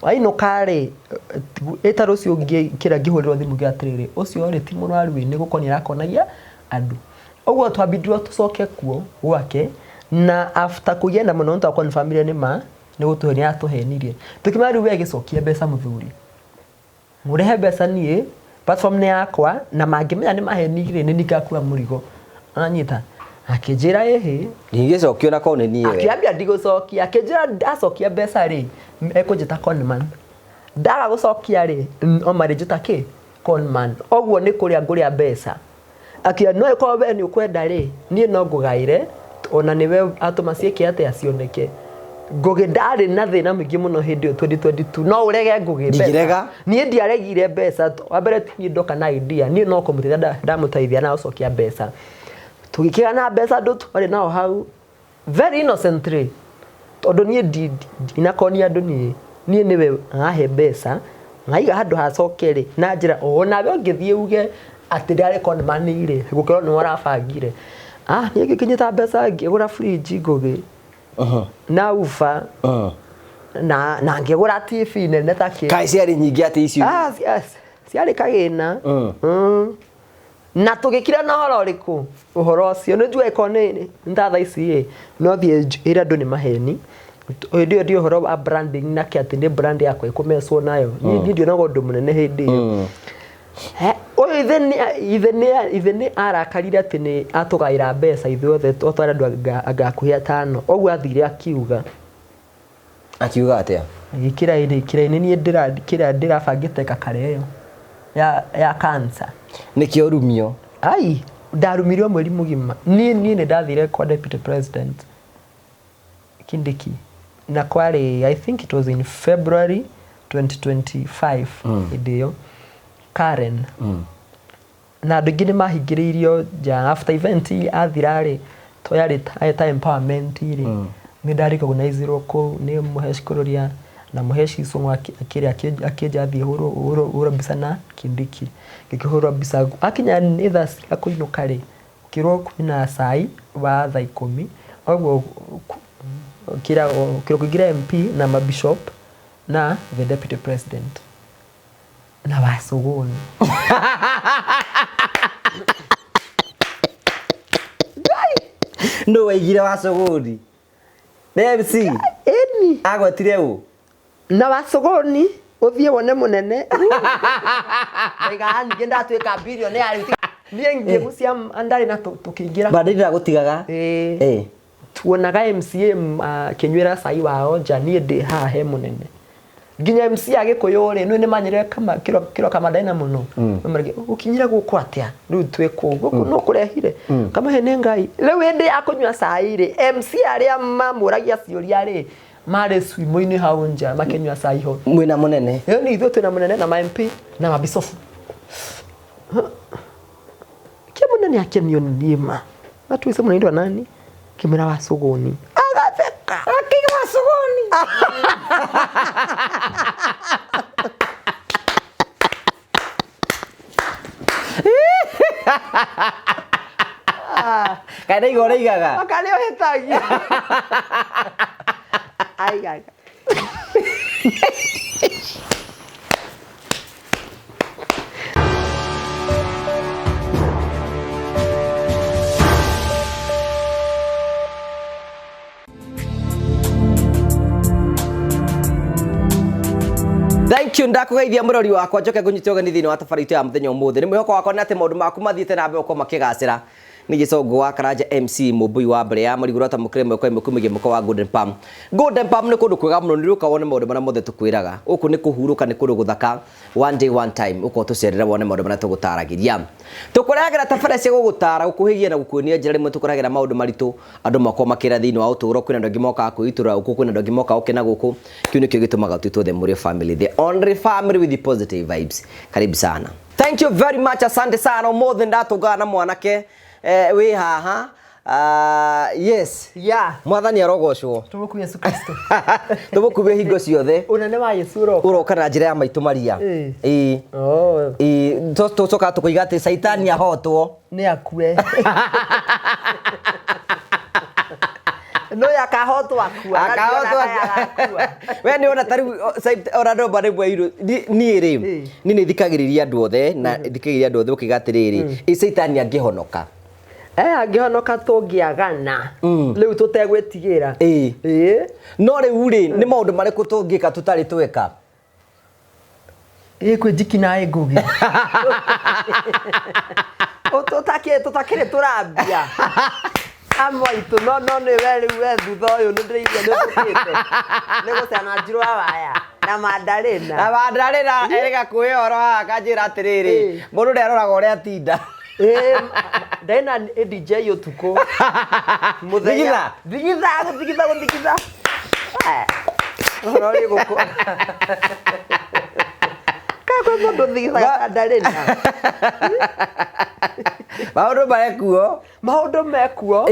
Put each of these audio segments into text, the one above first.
Ainũka rĩ, ĩta rũciũ ngĩkĩra ngĩhũrĩrwo thimũ ngiuga atĩrĩrĩ, ũcio rĩ ti mũrwaru ĩ, nĩ gũkonia arakonagia andũ. Ũguo twambindirwo tũcoke kuo gwake na after kũgiana mũno nĩ twa confirm-ire nĩ ma nĩ gũtũhenia aratũhenirie. Tũkĩmwĩra rĩu we gĩcokie mbeca mũthuri. Mũrehe mbeca niĩ platform nĩ yakwa na mangĩmenya nĩ maheni rĩ nĩ niĩ ngakua mũrigo. Anyita akĩnjĩra ĩhĩ. Ndingĩcokia ona korwo nĩ niĩ we. Akĩambia ndigũcokia akĩnjĩra ndacokia mbeca rĩ ekũnjĩta conman. Ndaga gũcokia rĩ o marĩnjĩta kĩ conman. Ũguo nĩ kũrĩa ngũrĩa mbeca. Akiuga no ĩkorwo we nĩ ũkwenda rĩ niĩ no ngũgaĩre ona nĩwe atũma ciĩke atĩa cioneke. Ngũgĩ ndarĩ na thĩna mũingĩ mũno hĩndĩ ĩyo 2022 no ũrege Ngũgĩ mbeca. Ndingĩrega. Niĩ ndiaregire mbeca wa mbere ti niĩ ndoka na idea niĩ no kũmũteithia ndamũteithia na gũcokia mbeca. Tũgĩkĩgana mbeca andũ twarĩ nao hau very innocently tondũ niĩ ndinakonia andũ niĩ niĩ nĩwe ahe mbeca ngaiga handũ hacoke rĩ na njĩra onawe ũngĩthiĩ uge atĩ ndarĩ con man rĩ gũkĩrwo nĩwe ũrabangire. Ah niĩ ngĩkĩnyita mbeca ngĩgũra fridge Ngũgĩ na uba na ngĩgũra TV nene ta kĩ. Kaĩ ciarĩ nyingĩ atĩ icio? Ah, ciarĩ kagĩna. Na tũgĩkira na ũhoro ũrĩkũ? Ũhoro ũcio nĩ njũĩ akorwo nĩ ta thaa ici ĩ, no thiĩ njĩre andũ nĩ maheni. Hĩndĩ ĩyo ndiũĩ ũhoro wa branding na kĩ atĩ nĩ brand yakwa ĩkũmecwo nayo. Niĩ ndionaga ũndũ mũnene hĩndĩ ĩyo. Ũyũ ithe nĩ arakarire atĩ nĩ atũgaĩra mbeca ithuothe twarĩ andũ anga hakuhĩ atano. Ũguo athire akiuga. Akiuga atĩa? Agĩkĩra kĩraĩ nĩ niĩ kĩrĩa ndĩrabangĩte kakare ĩyo ya cancer. Nĩkĩo ũrumio? Ai, ndarumirwo mweri mũgima. Niĩ niĩ nĩ ndathire kwa deputy president Kindiki na kwarĩ I think it was in February 2025 hĩndĩ ĩyo Karen. Na andũ aingĩ nĩ mahingĩrĩirio nja after event yathira rĩ, to yarĩ ta empowerment rĩ, nĩ nda recognize irwo kũu nĩ Mũheshi Kururia na Mũheshi Icũng'wa akĩrĩa akĩnja thiĩ hũrwo mbica na Kindiki. Ngĩkĩhũrwo mbica, akinya nĩ thaa cia kũinũka rĩ, ngĩrwo kwĩna cai wa thaa ikũmi, ũguo kũingĩra MP na ma bishop na the deputy president. Na wacũgũni. Nũ waigire wacũgũni? Nĩ MC? Ĩni. Agwetire ũ? Na wacũgũni ũthiĩ wone mũnene. Ndaigaga ningĩ ndatuĩka billionaire rĩu. Niĩ ngĩgucia ndarĩ na tũkĩingĩra. Bado ndĩragũtigaga? Ĩĩ. Tuonaga MCA akĩnyuĩra cai wao nja niĩ ndĩ haha he mũnene. Nginya MC a Gĩkũyũ rĩ, nĩ manyire kama kĩro kĩro kama ndaina mũno. Mamaragia ũkinyire gũkũ atĩa? Rĩu twĩ kũu. Gũkũ no kũrehire. Kamahe nĩ Ngai. Rĩu hĩndĩ ya kũnyua cai rĩ, MC arĩa mamũragia ciũria rĩ, marĩ swimo-inĩ hau nja makĩnyua cai ho. Mwĩna mũnene. Ĩyo nĩ ithuĩ twĩna mũnene na ma MP na mabicobu. Kĩa mũnene akenio nĩ niĩ ma. Atuĩce mũnene nani? Kĩmwĩra wa Suguni. Agatheka. Akiga wa Suguni. Kaĩ ndaiga ũraigaga? Aka nĩ ũhĩtagia. Aigaga. Thank you ndakugeithia murori wakwa njoke ngunyite ũgeni thĩinĩ wa tabarĩra itũ ya mũthenya ũmũthĩ nĩ mwĩhoko wakwa nĩ atĩ maũndũ maku mathiĩte na mbere gũkorwo makĩgacĩra Nĩ Gĩcongo wa Karanja MC Mũmbui wa mbere ya marigũ rata mũkĩre ĩmwe kwa ĩmwe kumagia mũka wa Golden Palm. Golden Palm nĩ kũndũ kwega mũno nĩ ũka wone maũndũ marĩa mothe tũkwĩraga. Gũkũ nĩ kũhurũka nĩ kũndũ gũthaka one day one time ũka ũtũcerere wone maũndũ marĩa tũgũtaragĩria. Tũkũrehagĩra tabarĩra cia gũgũtara gũkũhĩgia na gũkuonia njĩra rĩmwe tũkũrehagĩra maũndũ maritũ andũ makorwo makĩra thĩinĩ wa ũtũũro kwĩna andũ angĩ mokaga kwĩitũrũra gũkũ kwĩna andũ angĩ mokaga gũkena gũkũ kĩu nĩkĩo gĩtũmaga twĩtwo the Mũrĩo family the only family with the positive vibes. Karibu sana. Thank you very much, asante sana. Ũmũthĩ ndatũngana na mwanake eh, wĩ haha. Yes. Yeah. Mwathani arogocwo. Tũmũkumie Yesu Kristo. Tũmũkumie hingo ciothe. Ũnene wa Yesu ũroka. Ũroka na njĩra ya maitũ Maria. Ĩĩ. Ĩĩ. Oh. Ĩĩ. Tũcokaga tũkoiga atĩ Caitani ahotwo. Nĩ akue. No yakahotwo akua. Akahotwo akua. We nĩ ona tarĩu ona ndũmba rĩmwe irũ niĩ rĩ niĩ nĩ thikagĩrĩria andũ othe na thikagĩrĩria andũ othe ũkiuga atĩrĩrĩ, ĩ Caitani angĩhonoka? Angĩhonoka tũngĩagana rĩu tũtegwĩtigĩra. Ĩĩ. Ĩĩ. No rĩu rĩ, nĩ maũndũ marĩkũ tũngĩka tũtarĩ tweka? Ĩ kwĩ njiki na Ngugi tũtakĩrĩ tũrambia amwe aitũ, no nĩ we rĩu, we thutha ũyũ nĩ ndĩraigua nĩ ũthũkĩte nĩ gũcana njirũ wa waya na mandarĩna. Na mandarĩna erĩga kwĩ ũhoro haha akanjĩra atĩrĩrĩ, mũndũ nĩ aroraga ũrĩa atinda. Ĩĩ, ndarĩ na DJ ũtukũ mũthenya. Thigitha? Thigitha, gũthigitha gũthigitha. Eh, ũhoro ũrĩ gũkũ kana kwĩ mũndũ thigithaga ndarĩna. Maũndũ marekuo. Maũndũ mekuo.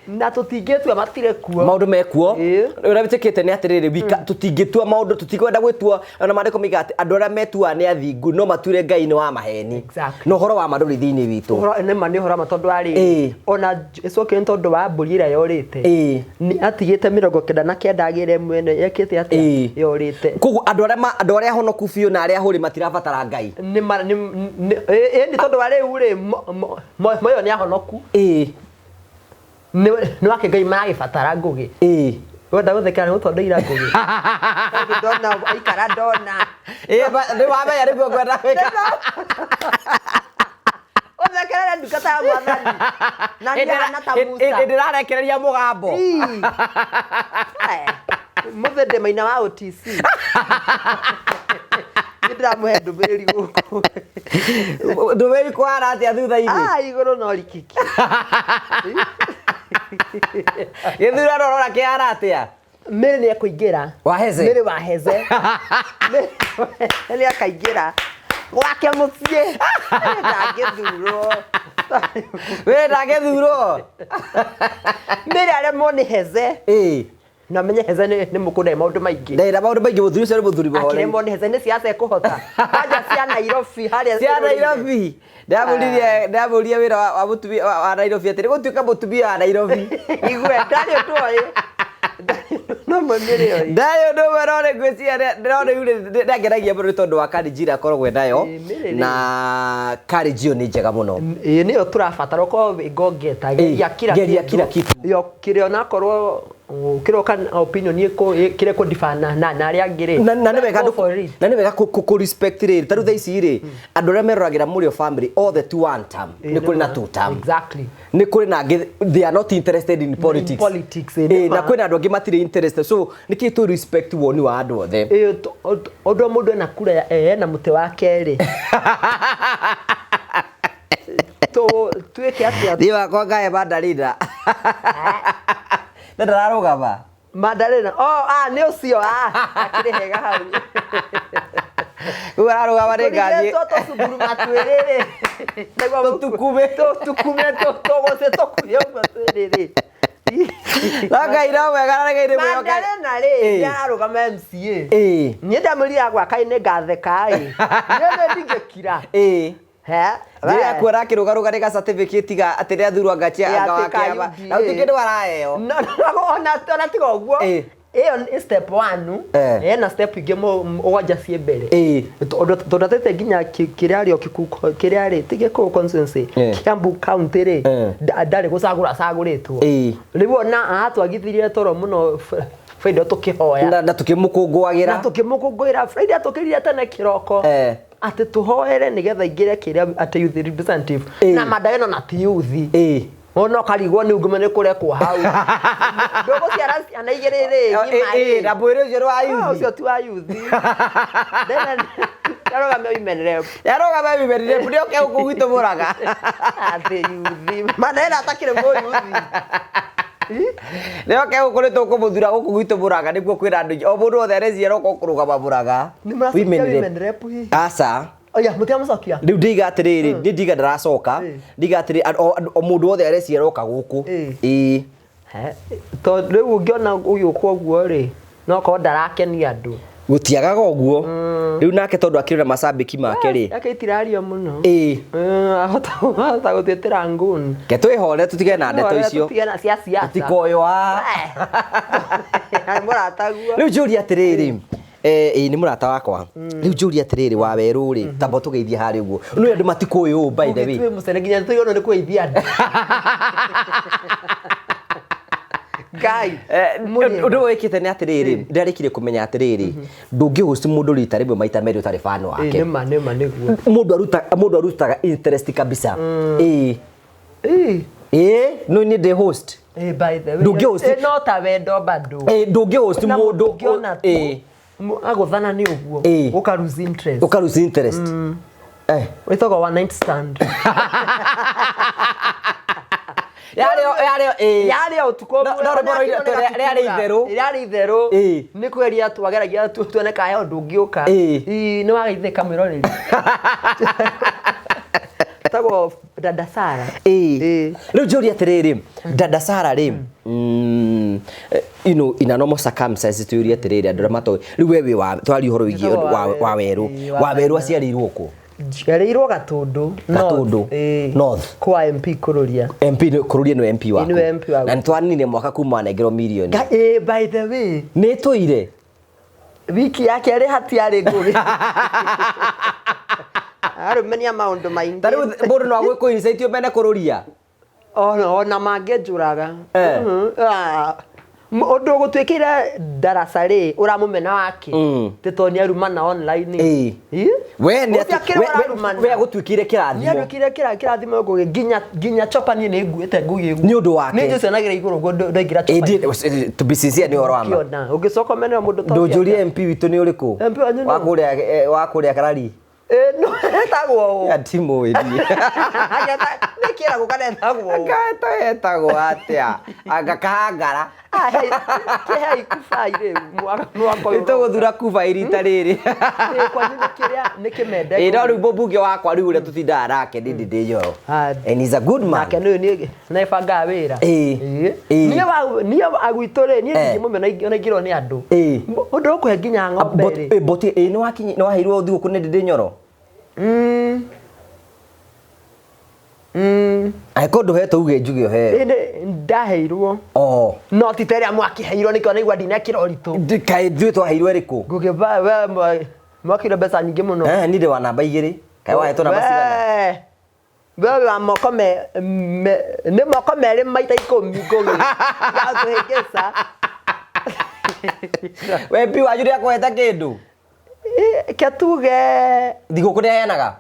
Na tũtingĩtua matirĩ kuo. Maũndũ mekuo. Ũrĩa wĩtĩkĩte nĩ atĩrĩrĩ, wika tũtingĩtua maũndũ, tũtikwenda gwĩtua, ona maandĩko moigaga atĩ andũ arĩa metuaga nĩ athingu no matuire Ngai nĩ wa maheni. Na ũhoro wa ma ndũrĩ thĩinĩ witũ. Ũhoro nĩ ma, nĩ ũhoro wa ma, tondũ wa rĩrĩ, ona ĩcokire nĩ tondũ wa mbũri ĩrĩa yorĩte. Nĩ atigĩte 99 agĩre mwene yekĩte atĩa? Yorĩte. Koguo andũ arĩa ahonoku biũ na arĩa ahũri matirabatara Ngai. Nĩ ma nĩ ĩ nĩ tondũ wa rĩu rĩ, moyo nĩ ahonoku. Nĩ wake Ngai maragĩbatara Ngũgĩ. Wenda gũthekera nĩ gũtondoira Ngũgĩ. Tondũ ndona aikara ndona. Ĩĩ, nĩ wamenya nĩguo ngwenda gwĩka. Ũthekerere ndungata ya Mwathani. Na niĩ hana ta Musa. Hĩndĩ ndĩrarekereria mũgambo. Ii. Mũthĩ ndĩ maina wa OTC. Nĩ ndĩramũhe ndũmĩrĩri gũkũ. Ndũmĩrĩri kũhana atĩa thutha-inĩ? Ah, igũrũ no rikiki. Gĩthurano ũrona kĩhana atĩa? Mary nĩ ekũingĩra. Wa Heze? Mary wa Heze. Mary nĩ akaingĩra gwake mũciĩ. Ndangĩthurwo. We ndangĩthurwo. Mary aremwo nĩ Heze. Na menye Heze nĩ mũkũnda maũndũ maingĩ. Ndĩ na maũndũ maingĩ, mũthuri ũcio nĩ mũthuri mũhoreri. Akĩremwo nĩ Heze nĩ siasa ekũhota. Kwanja cia Nairobi harĩa. Cia Nairobi. Ndamũririe wĩra wa mũtumia wa Nairobi atĩ nĩ gũtuĩka mũtumia wa Nairobi. Igue ndarĩ ũndũ oĩ. No mwĩmĩrĩ oĩ. Ndarĩ ũndũ ũmwe, no nĩ ngwĩciria no rĩu rĩ ndangenagia mũno nĩ tondũ wa courage ĩrĩa akoragwo nayo, na courage ĩyo nĩ njega mũno. Ĩĩ, nĩyo tũrabatara, ũkorwo wĩ ngongeta, geria kila Geria kila kitu. Yo kĩrĩa onakorwo kĩroka opinion kĩrĩa kũdifana na arĩa angĩ rĩ. Na nĩ wega Go for it. Na nĩ wega kũ respect rĩrĩ, tarĩu thaa ici rĩ, andũ arĩa meroragĩra Mũrĩo family othe ti one term, nĩ kũrĩ na two term. Nĩ kũrĩ na angĩ they are not interested in politics. Politics, ĩ, nĩ na ma. kwĩna andũ angĩ matirĩ interested, so nĩkĩ tũ respect woni wa andũ othe. Ĩĩ, ũndũ o mũndũ ena kura ena mũtĩ wa kerĩ. Twĩke atĩa? Thiĩ wakwa ngahe mandarina na ndararũgama. Mandarina, oh, ah, nĩ ũcio, ah, akĩrĩ hega hau. Rĩu ararũgama nĩ ngathiĩ. Tũrigĩtwo tũcunguruma twĩrĩ-rĩ. Nĩguo Tũtukume. Tũtukume tũgũce tũkuhĩ ũguo twĩrĩ-rĩ. No Ngai no mwega na Ngai nĩ mwĩhokeku. Mandarina rĩ, nĩ ararũgama MCA. Niĩ ndamwĩrire gwaka nĩ ngatheka ĩ. Niĩ nĩ ndingĩkira. He? Rĩrĩa kuona akĩrũgarũga nĩ ga certificate ga atĩ nĩ athurwo anga Ĩ, anga wa atĩ ka kĩama. UDA. Na gũtirĩ kĩndũ araheo. No, no, ona tiga ũguo. Ĩyo nĩ step one. Ena step ingĩ mũgwanja ciĩ mbere. Tondũ atĩte nginya kĩrĩa arĩ o kĩrĩa arĩ ti Gĩkũyũ constituency, Kiambu county rĩ, ndarĩ gũcagũra acagũrĩtwo. Rĩu ona atwagithirie toro mũno Friday tũkĩhoya. Na tũkĩmũkũngũagĩra. Na tũkĩmũkũngũĩra Friday tũkĩrire tene kĩroko. Atĩ tũhoere nĩgetha aingĩre kĩrĩa atĩ youth representative. Na manda ĩno na ti youth. Ona ũkarigwo nĩ ungumania nĩ kũrekwo hau. Ndũgũciara ciana igĩrĩ rĩ, ng'ima rĩ. Na mwĩrĩ ũcio nĩ wa youth. Ũcio ti wa youth. Yarũgamia women rep. Yarũgamia women rep nĩ oke gũkũ gwitũ Mũrang'a. Atĩ youth. Mana ĩno atakĩrĩ mũ youth. Nĩ oke gũkũ nĩ tũkũmũthura gũkũ gwitũ Mũrang'a nĩguo kwĩna andũ aingĩ. O mũndũ wothe areciria no oke kũrũgama Mũrang'a. Nĩ mũracokia women rep hihi? Aca. Oya, mũtiramũcokia? Rĩu ndiga atĩrĩrĩ, niĩ ndiga ndaracoka, ndiga atĩrĩrĩ, o mũndũ wothe areciria aroka gũkũ. Ĩĩ. Tondũ rĩu ũngĩona ũgĩũka ũguo rĩ, no korwo ndarakenia andũ. Gũtiagaga ũguo. Rĩu nake tondũ akĩrĩ na macambĩki make rĩ. Yake itirario mũno. Ĩĩ. Ahota gũtwĩtĩra nguni. Ke twĩhore tũtige na ndeto icio. Tũtige na cia siasa. Tũtikoyoa. Mũrataguo. Rĩu njũria atĩrĩrĩ, ĩĩ nĩ mũrata wakwa. Rĩu njũria atĩrĩrĩ, wa werũ rĩ, tamba tũgeithie harĩa ũguo. Nĩ andũ matikũĩ ũũ, by the way. Twĩ mũcene nginya tũigana nĩ kũgeithia andũ. Ngai. Mũrĩega. Ũndũ ũyũ wĩkĩte nĩ atĩrĩrĩ, ndarĩkire kũmenya atĩrĩrĩ, ndũngĩhost mũndũ rita rĩmwe maita merĩ ũtarĩ fan Ĩĩ, wake. nĩma nĩma nĩguo. Mũndũ arutaga interest kabisa. Ĩĩ. Ĩĩ. Ĩĩ, no niĩ ndĩ host. Ĩĩ, by the way. Ndũngĩhost- Ĩĩ, no ta wendo bado. Ĩĩ, ndũngĩhost Na mũndũ ũngĩona tu, ĩĩ, agũthana nĩ ũguo. Ĩĩ. Ũka lose interest. Ũka lose interest. Eh. Wĩtagwo one night stand. Yarĩ yarĩ ĩĩ. Yarĩ o ũtukũ No- ũmwe, no rwĩmbo ona rũrĩa- akĩona rĩarĩ itherũ. Rĩarĩ itherũ. Ĩĩ. Nĩ kũgeria twageragia tuone kana he ũndũ ũngĩũka. Ĩĩ. Ĩĩ, nĩ wageithĩka mwĩroreri. Tagwo Dada Sara. Ĩĩ. Ĩĩ. Rĩu njũria atĩrĩrĩ, Dada Sara rĩ, in a normal circumstances tũyũrie atĩrĩrĩ, andũ arĩa matoĩ, rĩu we wĩ wa, twaria ũhoro wĩgiĩ Njĩtagwo wa Wawerũ. Wawerũ. Ĩĩ, Wawerũ Wawerũ. aciarĩirwo kũ? Njiarĩirwo Gatũndũ. Gatũndũ. North. Ĩĩ. North. Kwa MP Kũrũria. MP nĩ Kũrũria nĩwe MP waku. Nĩwe MP waku. Na nĩtwaninire mwaka kuma wanengerwo mirioni. Ĩĩ, by the way. Nĩ tũire. Wiki ya kerĩ hatiarĩ ngũgĩ. Arũmenia maũndũ maingĩ. Ta rĩu mũndũ no agwĩkũ insight ũmene Kũrũria. Ona mangĩnjũraga. Eh. Ah. Ũndũ ũgũtuĩkĩire ndaraca rĩ ũramũmena wake tĩ tondũ nĩ arumana online. Ĩĩ. Ĩ? We nĩ Ũcio akĩrĩ ũrarumana. we agũtuĩkĩire Nĩ kĩrathimo. anduĩkire kĩrathimo ngũgĩ nginya nginya chopa niĩ nĩ nguĩte ngũgĩ ũguo. Nĩ ũndũ wake. Nĩ njũcionagĩra igũrũ ũguo ndaingĩra Ĩĩ, chopa. to be sincere nĩ ũhoro wa ma. Ũkĩona ũngĩcoka ũmene mũndũ ta ũcio Ndũnjũrie atĩa? MP witũ nĩ ũrĩkũ? MP wanyu nũ? Wa kũrĩa wa kũrĩa Karari. Ĩĩ, no etagwo ũũ. Ndimũĩ niĩ. Nĩ kĩragwo kana etagwo ũũ. Anga etagwo atĩa? Anga kahangara. Ah, kĩhei kubai rĩu mwaka ũyũ. Nĩtũgũthura kuba irita rĩrĩ. Ĩĩ, kwanyu nĩ kĩrĩa nĩ kĩmende. Ĩĩ, no rĩu mũmbunge wakwa rĩu ũrĩa tũtindaga nake nĩ Ndindi Nyoro. Ah. And he's a good man. Nake nĩ nĩ nĩbangaga wĩra. Ĩĩ. Ĩĩ. Ĩĩ. Niĩ wa gwitũ rĩ, niĩ Eh. ndingĩmũmena ona ingĩrwo nĩ andũ. Ĩĩ. Ũndũ ũkũhe nginya ng'ombe But rĩ. but ĩĩ nĩ waheirwo thigũkũ nĩ Ndindi Nyoro? Angĩkorwo ndũhetwo uge njuge ũheo. Ĩĩ, ndaheirwo. Oh. No ti ta ĩrĩa mwakĩheirwo nĩkĩo naigua ndinekĩra ũritũ. Kaĩ ithuĩ twaheirwo ĩrĩkũ? Ngũgĩ we mwakĩirwo mbeca nyingĩ mũno. Eh, niĩ ndĩ wa namba igĩrĩ. Kaĩ wahetwo namba cigana? We wa moko me, nĩ moko merĩ maita 10 ngũgĩ. Yatũhĩngĩca. We MP wanyu nĩakũhete kĩndũ? Ĩ, ke tuge Thigũkũ nĩaheanaga?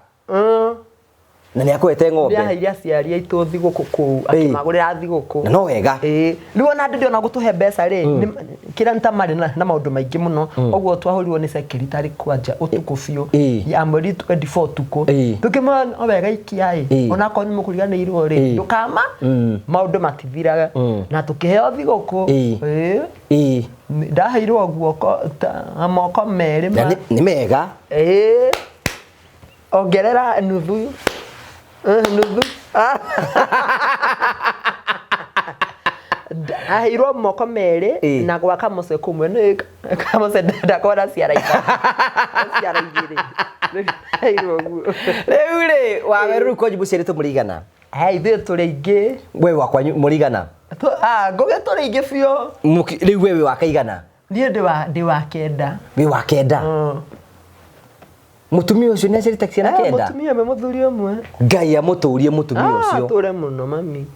Na nĩakũhete ng'ombe? Nĩaheire aciari aitũ thigũkũ kũu Ĩĩ. akĩmagũrĩra thigũkũ. Na no wega. Ĩĩ. Rĩu ona andũ ndĩona gũtũhe mbeca rĩ, kĩrĩa nĩ ta marĩ na maũndũ maingĩ mũno. Ũguo twahũrirwo nĩ secretary kwanja ũtukũ biũ. Ĩĩ. Ya mweri 24 ũtukũ. Ĩĩ. Tũkĩmwĩra no wega ikia ĩ. Ĩĩ. Onakorwo nĩ mũkũriganĩirwo rĩ, Ĩĩ. ndũkama maũndũ matithiraga. Na tũkĩheo thigũkũ. Ĩĩ. Ĩĩ. Ĩĩ. Ndaheirwo guoko ta moko merĩ Na ma nĩ mega. Ĩĩ. Ongerera nuthu. Nuthu. Aheirwo moko merĩ Ĩĩ. na gwa kamũce kũmwe nĩ kamũce ndakorwo na ciara ithatũ. Ciara igĩrĩ. Aheirwo ũguo. Rĩu rĩ, Wawerũ rĩu kwanyu mũciarĩtwo mũrĩ igana? Hai, ithuĩ tũrĩ aingĩ. We wa kwanyu mũrĩ igana? Ngũgĩ tũrĩ aingĩ biũ. Rĩu we wĩ wa kaigana? Niĩ ndĩ wa kenda. Wĩ wa kenda? Mũtumia ũcio nĩ aciarĩte ciana kenda? Mũtumia ũmwe mũthuri ũmwe. Ngai amũtũrie mũtumia ũcio. Atũre mũno mami.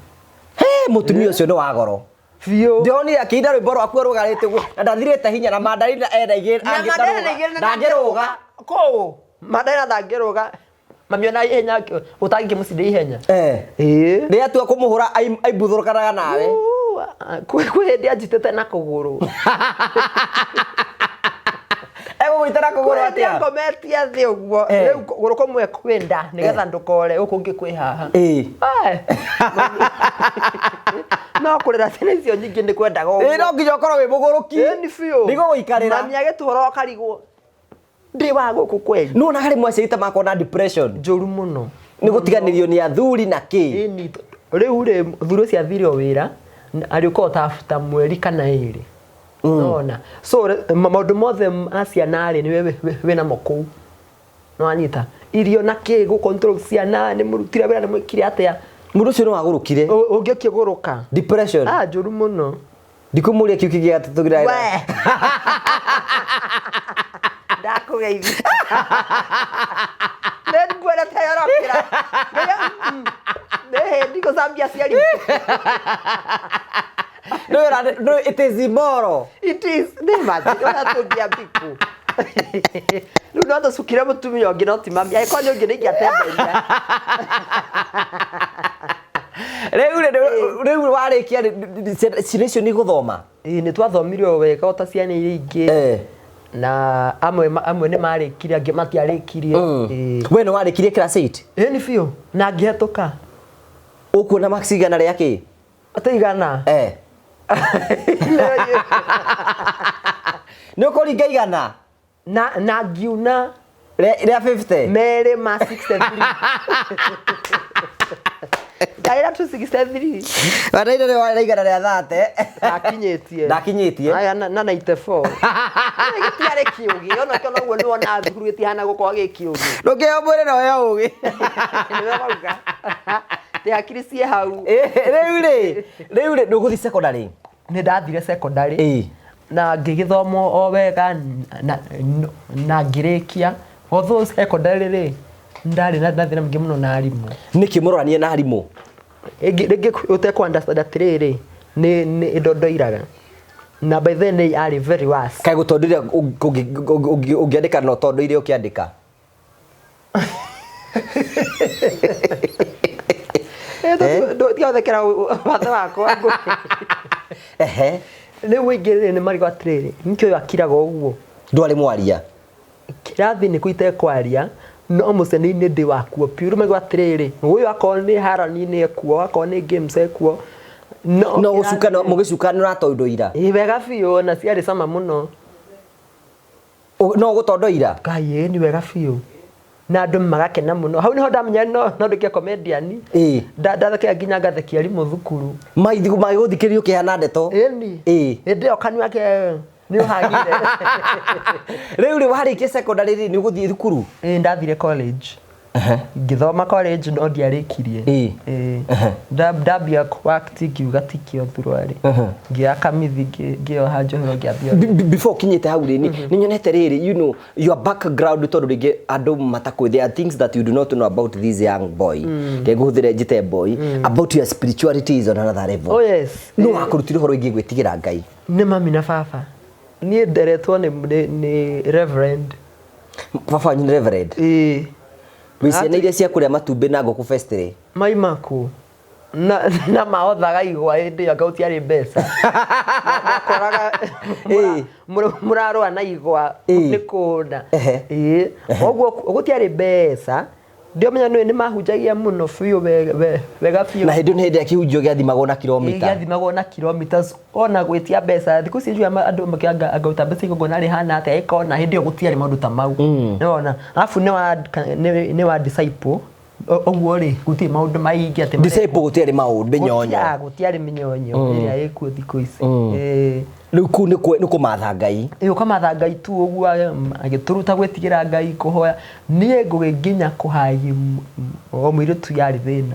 He, mũtumia ũcio nĩ wa goro. Biũ. Ndĩronire akĩina rwĩmbo rwaku arũgarĩte ũguo na ndathirĩte hinya na mandarina ena igĩrĩ Na mandarina igĩrĩ na ndangĩrũga. Kũũ? Mandarina ndangĩrũga. Mami ona ihenya ũtangĩmũcinda ihenya. Eh. Ĩĩ. Rĩrĩa atua kũmũhũra aimbuthũrũkanaga nawe. Kwĩ hĩndĩ anjitĩte na kũgũrũ. Egũgũita na kũgũrũ Kwĩ hĩndĩ atĩa? angometie thĩ ũguo. Eh. Rĩu kũgũrũ kũmwe kwĩ nda nĩgetha ndũkore gũkũ ũngĩ kwĩ haha. Ĩĩ. Ai. No kũrera ciana icio nyingĩ nĩ kwendaga ũguo. Ĩĩ, no nginya ũkorwo wĩ mũgũrũki. Ĩĩ, nĩ biũ. Nĩgũgũikarĩra. Mami agĩtũhũra ũkarigwo ndĩ wa gũkũ kweli. Nĩ wonaga rĩmwe aciari ta makorwo na depression. Njũru mũno. Nĩ gũtiganĩrio nĩ athuri na kĩ. Ĩni, rĩu rĩ mũthuri ũcio athire o wĩra arĩũka o ta mweri kana ĩrĩ. Nona so maũndũ mothe ma ciana rĩ nĩwe wĩnamo kũu, nĩwanyita irio na kĩ gũ control ciana, nĩ mũrutire wĩra, nĩ mwĩkire atĩa. Mũndũ ũcio nĩ wagũrũkire. Ũngĩkĩgũrũka. Depression. Ah, njũru mũno. Ndikũmũria kiu kĩngĩ gatũtũgira. We ndakũgeithia, nĩ nguona ta yorokĩra nĩ hĩndĩ gũcambia aciari. No, it is immoral. It is, nĩ imagine ũrĩa tũngĩambiku rĩu no tũcukire mũtumia ũngĩ, no ti mami, angĩkorwo nĩ ũngĩ nĩ ingĩatemberia. Rĩu rĩ, rĩu warĩkia rĩ, ciana icio nĩ gũthoma? Ĩĩ, nĩ twathomire o wega o ta ciana iria ingĩ. Na amwe nĩ marĩkirie, angĩ matiarĩkirie. Ĩĩ. We nĩ warĩkirie class 8? Ĩĩ, nĩ biũ, na ngĩhetũka. Ũkuona marks igana rĩa kĩ? Atĩ igana? Eh. Nĩ ũkũringa igana? Na ngiuna. Rĩa 50? Merĩ ma 63, ndarĩra 263. Wanaire nĩ warĩ igana rĩa 30. Ndakinyĩtie. Ndakinyĩtie. Aya, na 94 gĩtiarĩ kĩũgĩ ona kĩo, noguo nĩwona thukuru gĩtihana gũkorwo gĩ kĩũgĩ. Ndũngĩheo mwĩrĩ na ũheo ũgĩ. Nĩwe wauga tĩ hakiri ciĩ hau. Rĩu rĩ ndũgũthiĩ secondary? Nĩ ndathire secondary na ngĩgĩthoma o wega na ngĩrĩkia, although secondary rĩ ndarĩ na thĩna mũingĩ mũno na arimũ. Nĩkĩ mũroranie na arimũ? Rĩngĩ ũtekũ understand atĩrĩrĩ, nĩ ndondoiraga, na by then nĩ arĩ very worse. Kaĩ gũtondoira ũngĩandĩka na ũtondoire ũkĩandĩka? Tigathekera wathe wakwa. Rĩu aingĩ rĩ nĩ marigwo atĩrĩrĩ, nĩkĩ ũyũ akiraga ũguo? Ndwarĩ mwaria? Kĩrathi nĩ kũu itekwaria, no mũcemanio-inĩ ndĩ wakuo biũ. Rĩu maigua atĩrĩrĩ, ũyũ akorwo nĩ harani-inĩ ekuo, akorwo nĩ games ekuo, no No gũcuka, no mũgĩcuka nĩ ũratondoira? Ĩ, wega biũ, na ciarĩ cama mũno. No gũtondoira? Ngai, ĩ nĩ wega biũ, na andũ magakena mũno. Hau niho ndamenya no nduĩke comedian. Ndathekera nginya ngathekia arimũ thukuru. Magĩgũthikĩrĩria ũkĩheana ndeto? Ĩni. Hĩndĩ ĩyo kanua ke nĩ ũhagire. Rĩu rĩ warĩkia secondary rĩ, nĩ ũgũthiĩ thukuru? Ĩ, ndathire college, ngĩthoma college no ndiarĩkirie. Ĩ. Ndambia act ngiuga ti kĩo thuruarĩ, ngĩoya kamithi, ngĩoha njohero, ngĩambia. Before ũkinyĩte hau rĩ, nĩ nyonete rĩrĩ, your background, tondũ rĩngĩ andũ matakwĩ, there are things that you do not know about this young boy, ke ngũhũthĩre njĩte boy, about your spirituality is on another level. Oh yes. No wakũrutire ũhoro wĩgiĩ gwĩtigĩra Ngai? Nĩ mami na baba. Niĩ nderetwo nĩ reverend. Baba wanyu nĩ reverend? Ĩĩ. Wĩ ciana iria cia kũrĩa matumbĩ na ngũkũ festry? Maimaku na maothaga igwa hĩndĩ ĩyo, anga gũtiarĩ mbeca. Mwakoraga mũrarũa na igwa nĩ kũũna. Ĩĩ, ũguo gũtiarĩ mbeca, ndiomenya nĩ nĩ mahunjagia mũno biũ, wega biũ. Na hĩndĩ ĩyo nĩ hĩndĩ ya kĩhunjio gĩathimagwo na kilomita. Gĩathimagwo na kilometers, ona gwĩtia mbeca thikũ ici njũĩ andũ makĩanga anga mbeca igongona rĩhana atĩa ĩkona, hĩndĩ ĩyo gũtiarĩ maũndũ ta mau. Nĩwona, arabu nĩ wa disciple ũguo rĩ, gũtirĩ maũndũ maingĩ atĩ Disciple gũtiarĩ maũndũ mĩnyonyo. Gũtiarĩ mĩnyonyo ĩrĩa ĩkuo thikũ ici. Ĩĩ. Rĩu kũu nĩ kũmatha Ngai. Ĩĩ, ũkamatha Ngai tu ũguo, agĩtũruta gwĩtigĩra Ngai, kũhoya. Niĩ ngũgĩ nginya kũhagi o mũirĩtu yarĩ thĩna.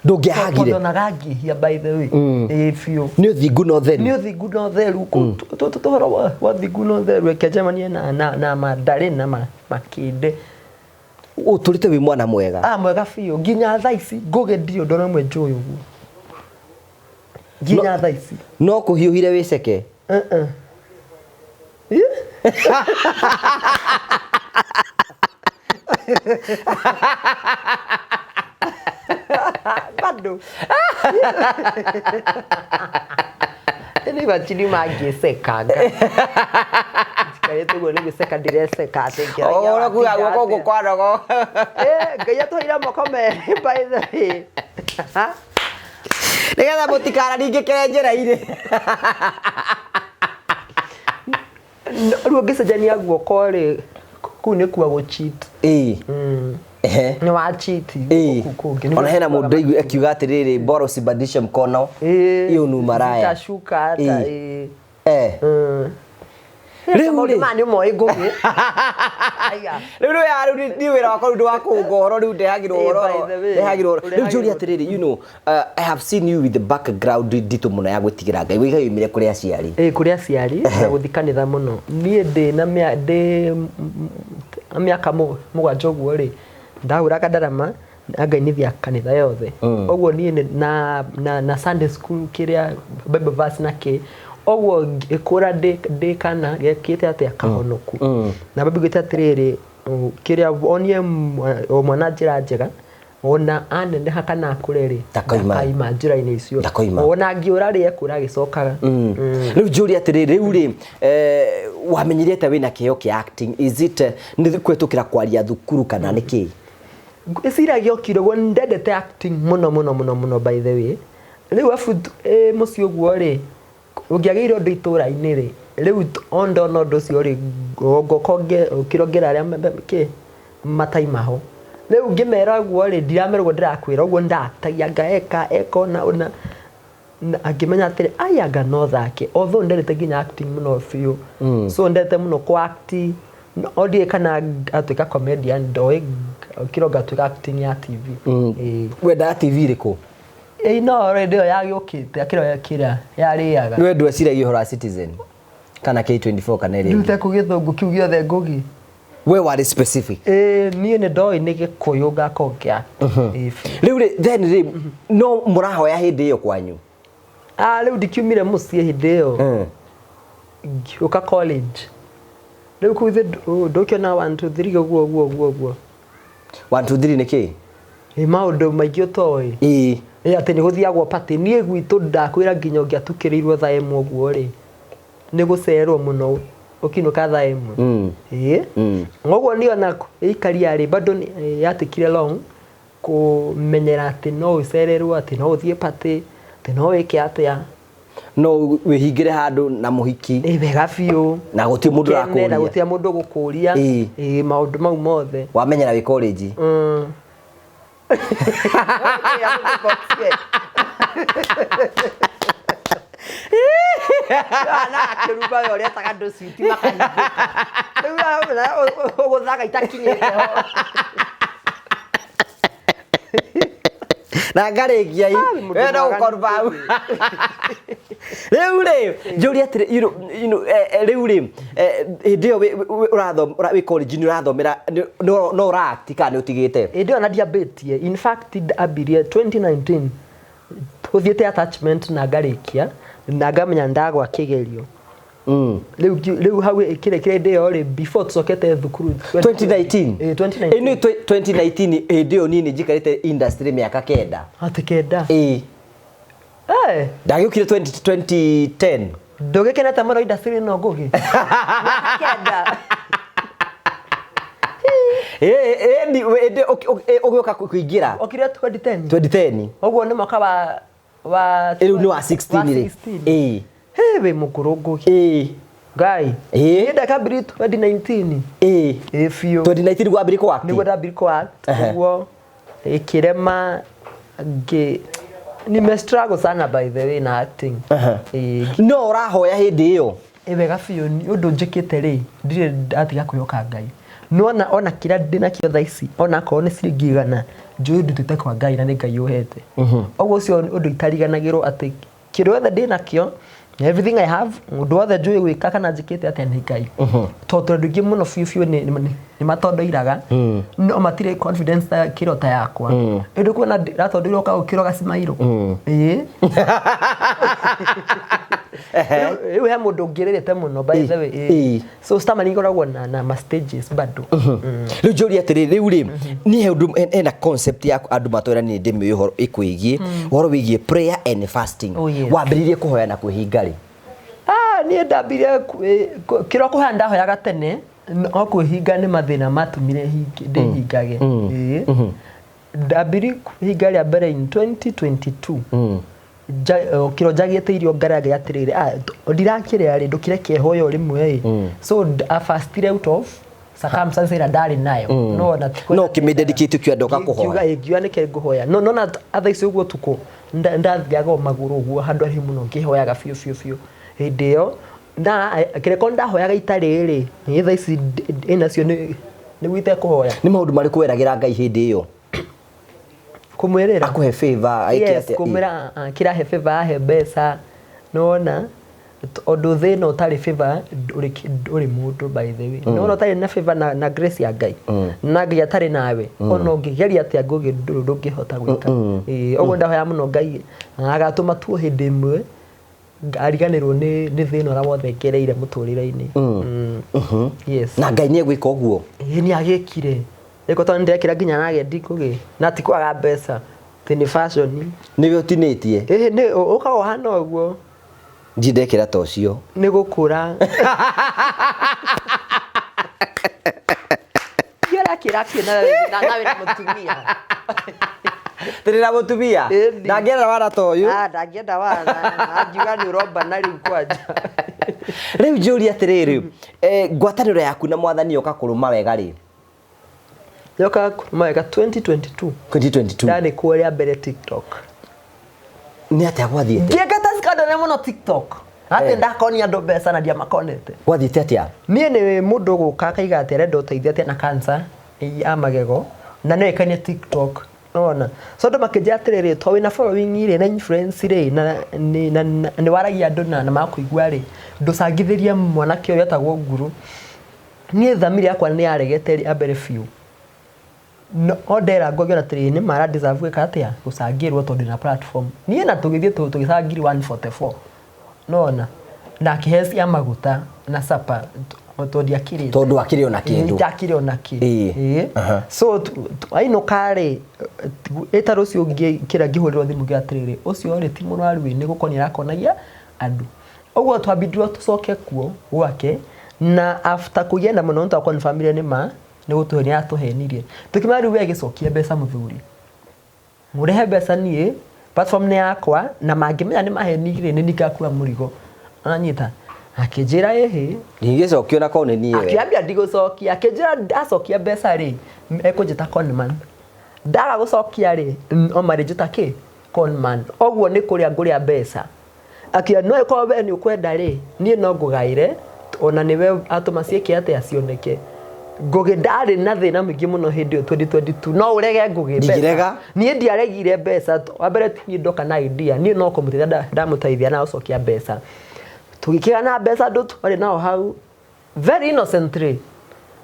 Ndũngĩahagire? Tondũ onaga ngĩhia, by the way. Ĩĩ, biũ. Nĩ ũthingu na ũtheru. Nĩ ũthingu na ũtheru. Tũhoro wa ũthingu na ũtheru, reke njemanie na mandarĩ na makĩndĩ. Ũtũrĩte wĩ mwana mwega? Ah, mwega biũ, nginya thaa ici ngũgĩ ndirĩ ũndũ ona ũmwe njũĩ ũguo, nginya thaa ici. No kũhiũhire wĩceke? Uh-uh. Ih? Bado nĩ machini mangĩcekanga njikarĩte ũguo nĩ gwĩceka ndireceka atĩ ngĩaragia. Ũrĩa kuga watinda guoko atĩa. Kwanogo. Eh, Ngai atũheire moko merĩ, by the way. Nĩgetha mũtikararingĩkĩre njĩra-inĩ. Rĩu ũngĩcenjania guoko rĩ, kũu nĩ kuo gũ cheat. Nĩ wa cheat. Kũu kũngĩ. Ona hena mũndũ ndaigua akiuga atĩrĩrĩ, bora usibadilishe mkono, hiyo ni umaraya. Zitashuka hata. Rĩu Maũndũ rĩ. maya nĩ moĩ Ngũgĩ. Aya. Rĩu rĩu ya rĩu niĩ wĩra wakwa rĩu ndĩ wa kũhũnga ũhoro, rĩu ndehagĩrwo Eh, ũhoro, by the way, ndehagĩrwo ũhoro. Rĩu njũrie ũrehagĩrwo. atĩrĩrĩ, I have seen you with the background nditũ mũno ya gwĩtigĩra Ngai. Wĩiga yoimire kũrĩ aciari? Ĩ, kũrĩ aciari na gũthiĩ kanitha mũno. Niĩ ndĩ na ndĩ mĩaka 7 ũguo rĩ, ndahũraga ndarama na ngainithia kanitha yothe. Ũguo niĩ na Sunday school kĩrĩa Bible verse na kĩ, ũguo ngĩkũra ndĩ kana gekĩte atĩa kahonoku. Na Bible ĩgĩte atĩrĩrĩ, kĩrĩa onie o mwana njĩra njega, ona aneneha kana akũre rĩ, Ndakoima. ndakaima njĩra-inĩ icio. Ndakoima. Ona angĩũra rĩ, ekũra agĩcokaga. Rĩu njũrie atĩrĩrĩ, rĩu rĩ, wamenyire atĩa wĩna kĩheo kĩa acting? Is it nĩ kũhetũkĩra kwaria thukuru kana nĩ kĩĩ? Ngwĩciragia okire ũguo, ndendete acting mũno mũno mũno mũno, by the way. Rĩu abu mũciĩ ũguo rĩ, ũngĩagĩire ũndũ itũra-inĩ rĩ, rĩu o ndona ũndũ ũcio rĩ, ngoka ũkĩrongera arĩa kĩ mataimaho. Rĩu ngĩmera ũguo rĩ, ndiramera ũguo ndĩrakwĩra, ũguo ndaktagia ngaeka eka ona ona na angĩmenya atĩrĩ, ai anga no thake, although ndendete nginya acting mũno biũ. So ndendete mũno kũ act, no ndiũĩ kana ngatuĩka comedian, ndoĩ kĩro ngatuĩka acting ya TV. Ĩĩ. Wendaga TV ĩrĩkũ? Ĩĩ, no hĩndĩ ĩyo yagĩũkĩte kĩro kĩrĩa yarĩaga. Nĩ we ndweciragia ũhoro wa Citizen kana K24 kana ĩrĩa ĩngĩ? Ndute kũ gĩthũngũ kĩu gĩothe Ngũgĩ. We warĩ specific. Ĩĩ, niĩ nĩ ndoĩ nĩ gĩkũyũ ngakorwo ngĩ act. Ĩĩ, biũ. Rĩu rĩ, then rĩ, no mũrahoya hĩndĩ ĩyo kwanyu? Ah, rĩu ndikiumire mũciĩ hĩndĩ ĩyo. Ngĩũka college. Rĩu kũu ithe ndũkĩona 1 2 3 ũguo ũguo ũguo ũguo. 1 2 3 nĩ kĩĩ? Ĩ, maũndũ maingĩ ũtoĩ. Ĩĩ. Ĩ, atĩ nĩ gũthiagwo party. Niĩ gwitũ ndakwĩra nginya ũngĩatukĩrĩirwo thaa 1 ũguo rĩ, nĩ gũcererwo mũno ũkinũka thaa 1. Ĩĩ. Ũguo niĩ ona ĩikaria rĩ, bado yatikire long kũmenyera atĩ no ũcererwo, atĩ no ũthiĩ party, atĩ no wĩke atĩa. No wĩhingĩre handũ na mũhiki. Ĩ, wega biũ. Na gũtirĩ mũndũ Ũkene, na ũrakũria. gũtirĩ mũndũ ũgũkũria. Ĩĩ. Ĩĩ, maũndũ mau mothe. Wamenyera wĩ college. Na akĩruma we ũrĩa etaga andũ switi makahingũka. Rĩu ũgũthaga itakinyĩte ho. Na ngarĩkia i. Ah, mũndũ We no mwaganu. ũconfirm. Rĩu rĩ, njũrie atĩrĩ, rĩu rĩ, hĩndĩ ĩyo wĩ college nĩ ũrathomera, no ũra act kana nĩ ũtigĩte? Hĩndĩ ĩyo na ndiambĩtie. In fact, ndambirie 2019 tũthiĩte attachment na ngarĩkia na ngamenya ndagwa kĩgerio. Rĩu rĩu hau kĩrĩa kĩrĩa hĩndĩ ĩyo rĩ, before tũcokete thukuru 2019? Ĩĩ, 2019. Ĩĩ, nĩ 2019 hĩndĩ ĩyo niĩ nĩ njikarĩte industry mĩaka 9. Atĩ 9? Ĩĩ. Eh. Ndagĩũkire 2010. Ndũgĩkenete mũno industry ĩno Ngũgĩ? Mĩaka 9. Ĩĩ, ĩĩ, hĩndĩ ũgĩũka kũingĩra. Okire 2010. 2010. Ũguo nĩ mwaka wa Rĩu nĩ wa 16 rĩ. Wa 16. Ĩĩ. Hĩ, wĩ mũkũrũ Ngũgĩ. Ĩĩ. Ngai. Ĩĩ. Niĩ ndakambĩrĩirie 2019. Ĩĩ. Ĩĩ biũ. 2019 gwambĩrĩria kũ act? Nĩguo ndambĩrĩirie kũ act. Ũguo ĩkĩrema ngĩ nime struggle sana by the way na acting. Ĩĩ. No ũrahoya hĩndĩ ĩyo? Ĩ, wega biũ, nĩ ũndũ njĩkĩte rĩ, ndirĩ ndatiga kwĩhoka Ngai. Nĩwona ona kĩrĩa ndĩnakĩo thaa ici, ona akorwo nĩ ciringi 100, njũĩ ndutĩte kwa Ngai na nĩ Ngai ũhete. Ũguo ũcio nĩ ũndũ itariganagĩrwo atĩ kĩrĩa gĩothe ndĩnakĩo, everything I have, ũndũ wothe njũĩ gwĩka kana njĩkĩte atĩa nĩ Ngai. Tondũ andũ aingĩ mũno biũ biũ nĩ matondoiraga, no matirĩ confidence ta kĩro ta yakwa. Ĩndĩ kuona ndĩratondoirwo ũkagũkĩra ũgacimairwo. Ĩĩ. Rĩu he mũndũ ũngĩrĩrĩte mũno, by the way. Ĩĩ. So stammering ĩkoragwo na ma stages bado. Rĩu njũrie atĩrĩrĩ, rĩu rĩ, niĩ he ũndũ, hena concept ya andũ matwĩra niĩ ndĩmĩũĩ ũhoro ĩkwĩgiĩ, ũhoro wĩgiĩ prayer and fasting. Oh, yes. Wambĩrĩirie kũhoya na kwĩhinga rĩ? Ah, niĩ ndambirie kĩrĩa kũhoya ndahoyaga tene, no kwĩhinga nĩ mathĩna matũmire ndĩhingage. Ĩĩ. Ndambirie kwĩhinga rĩa mbere in 2022. Kĩro njagĩte irio ngara Ngai atĩrĩrĩ, ndirakĩrĩa rĩ, ndũkĩreke hoya o rĩmwe ĩ. So I fasted out of circumstances ĩrĩa ndarĩ nayo. No ona ti No ũkĩmĩdedicate ũkiuga ndoka kũhoya. Ngiuga nĩkĩ ngũhoya. No, no na thaa ici ũguo ũtukũ, ndathiaga o magũrũ ũguo handũ haraihu mũno ngĩhoyaga biũ biũ biũ. Hĩndĩ ĩyo, Na kĩrĩko ndahoyaga itarĩ rĩ, nĩ thaa ici ĩnacio nĩ nĩguo itekũhoya. Nĩ maũndũ marĩkũ weragĩra Ngai hĩndĩ ĩyo? Kũmwĩrĩra. Akũhe favor, aĩke Yes, atĩa? kũmwĩra kĩrahe favor ahe mbeca. Nĩwona ũndũ thĩ ĩno ũtarĩ favor ndũrĩ mũndũ by the way. Nĩwona ũtarĩ na favor na grace ya Ngai. Na Ngai atarĩ nawe. Ona ũngĩgeria atĩa ngũgĩ ndũngĩhota gwĩka. Ĩĩ, ũguo ndahoya mũno Ngai agatũma tuo hĩndĩ ĩmwe ariganĩrwo nĩ thĩna ũrĩa wothe ngereire mũtũrĩre-inĩ. Yes. Na Ngai nĩ egwĩka ũguo. Ĩĩ nĩ agĩkire. Ĩko tondũ nĩndekĩra nginya nagendi ngũgĩ na ti kwaga mbeca atĩ nĩ fashion. Nĩwe ũtinĩtie. Ĩĩ nĩ ũkaga ũhana ũguo. Ndirĩ ndekĩra ta ũcio. Nĩ gũkũra. Ũrakĩra kĩ nawe na mũtumia. Tũrĩ na mũtumia. Ĩni. Ndangĩenda wara ta ũyũ. Ah, ndangĩenda wara. Angiuga nĩ ũromba na rĩu kwanja. Rĩu njũrie atĩrĩrĩ, ngwatanĩro yaku na mwathani yoka kũrũma wega rĩ? Yoka kũrũma wega 2022. 2022. Ndarĩ kuo rĩa mbere TikTok. Nĩ atĩa gwathiĩte? Ngĩka ta scandal mũno TikTok. Atĩ ndakonia andũ mbeca na ndiamakonete. Gwathiĩte atĩa? Niĩ nĩ mũndũ gũka akaiga atĩ arenda ũteithio atĩ ena cancer ya magego na nĩ oĩkaine TikTok. Nĩwona? So andũ makĩnjĩra atĩrĩrĩ, to wĩna following rĩ na influence rĩ na nĩ waragia andũ na makũigua rĩ, ndũcangithĩrie mwanake ũyũ etagwo Nguru. Niĩ thamiri yakwa nĩ yaregete rĩa mbere biũ. No ndera ngũgĩona atĩrĩrĩ nĩ mara deserve gwĩka atĩa gũcangĩrwo tondũ ndĩna platform. Niĩ na tũgĩthiĩ tũgĩcangiri 144. Nĩwona? Na akĩhe cia maguta na sapa tondũ ndiakĩrĩte. Tondũ akĩrĩ ona kĩndũ. Ndakĩrĩ ona kĩ. Ĩĩ. So ainũka rĩ, ĩta rũciũ ngĩkĩra ngĩhũrĩrwo thimũ ngiuga atĩrĩrĩ, ũcio rĩ ti mũrwaru ĩ nĩ gũkonia arakonagia andũ. Ũguo twambindirwo tũcoke kuo gwake na after kũgiana mũno nĩ twa confirmire nĩ ma nĩ gũtũhenia atũhenirie. Tũkĩmera rĩu we gĩcokie mbeca mũthuri. Mũrehe mbeca niĩ, platform nĩ yakwa na mangĩmenya nĩ maheni rĩ nĩ ningakua mũrigo. Anyita. Akĩnjĩra ĩhĩ. Ndingĩcokio na korwo nĩ niĩ we. Akĩambia ndigũcokia. Akĩnjĩra ndacokia mbeca rĩ, ekũnjĩta conman. Ndaga gũcokia rĩ, o marĩnjĩta kĩ? Conman. Ũguo nĩ kũrĩa ngũrĩa mbeca. Akiuga no ĩkorwo we nĩ ũkwenda rĩ, niĩ no ngũgaĩre ona nĩwe atũma ciĩke atĩa cioneke. Ngũgĩ ndarĩ na thĩna mũingĩ mũno hĩndĩ ĩyo 2022. No ũrege Ngũgĩ mbeca. Ndingĩrega. Niĩ ndiaregire mbeca. Wa mbere ti niĩ ndoka na idea. Niĩ no kũmũteithia ndamũteithia na gũcokia mbeca. Tũgĩkĩgana mbeca andũ twarĩ nao hau very innocently.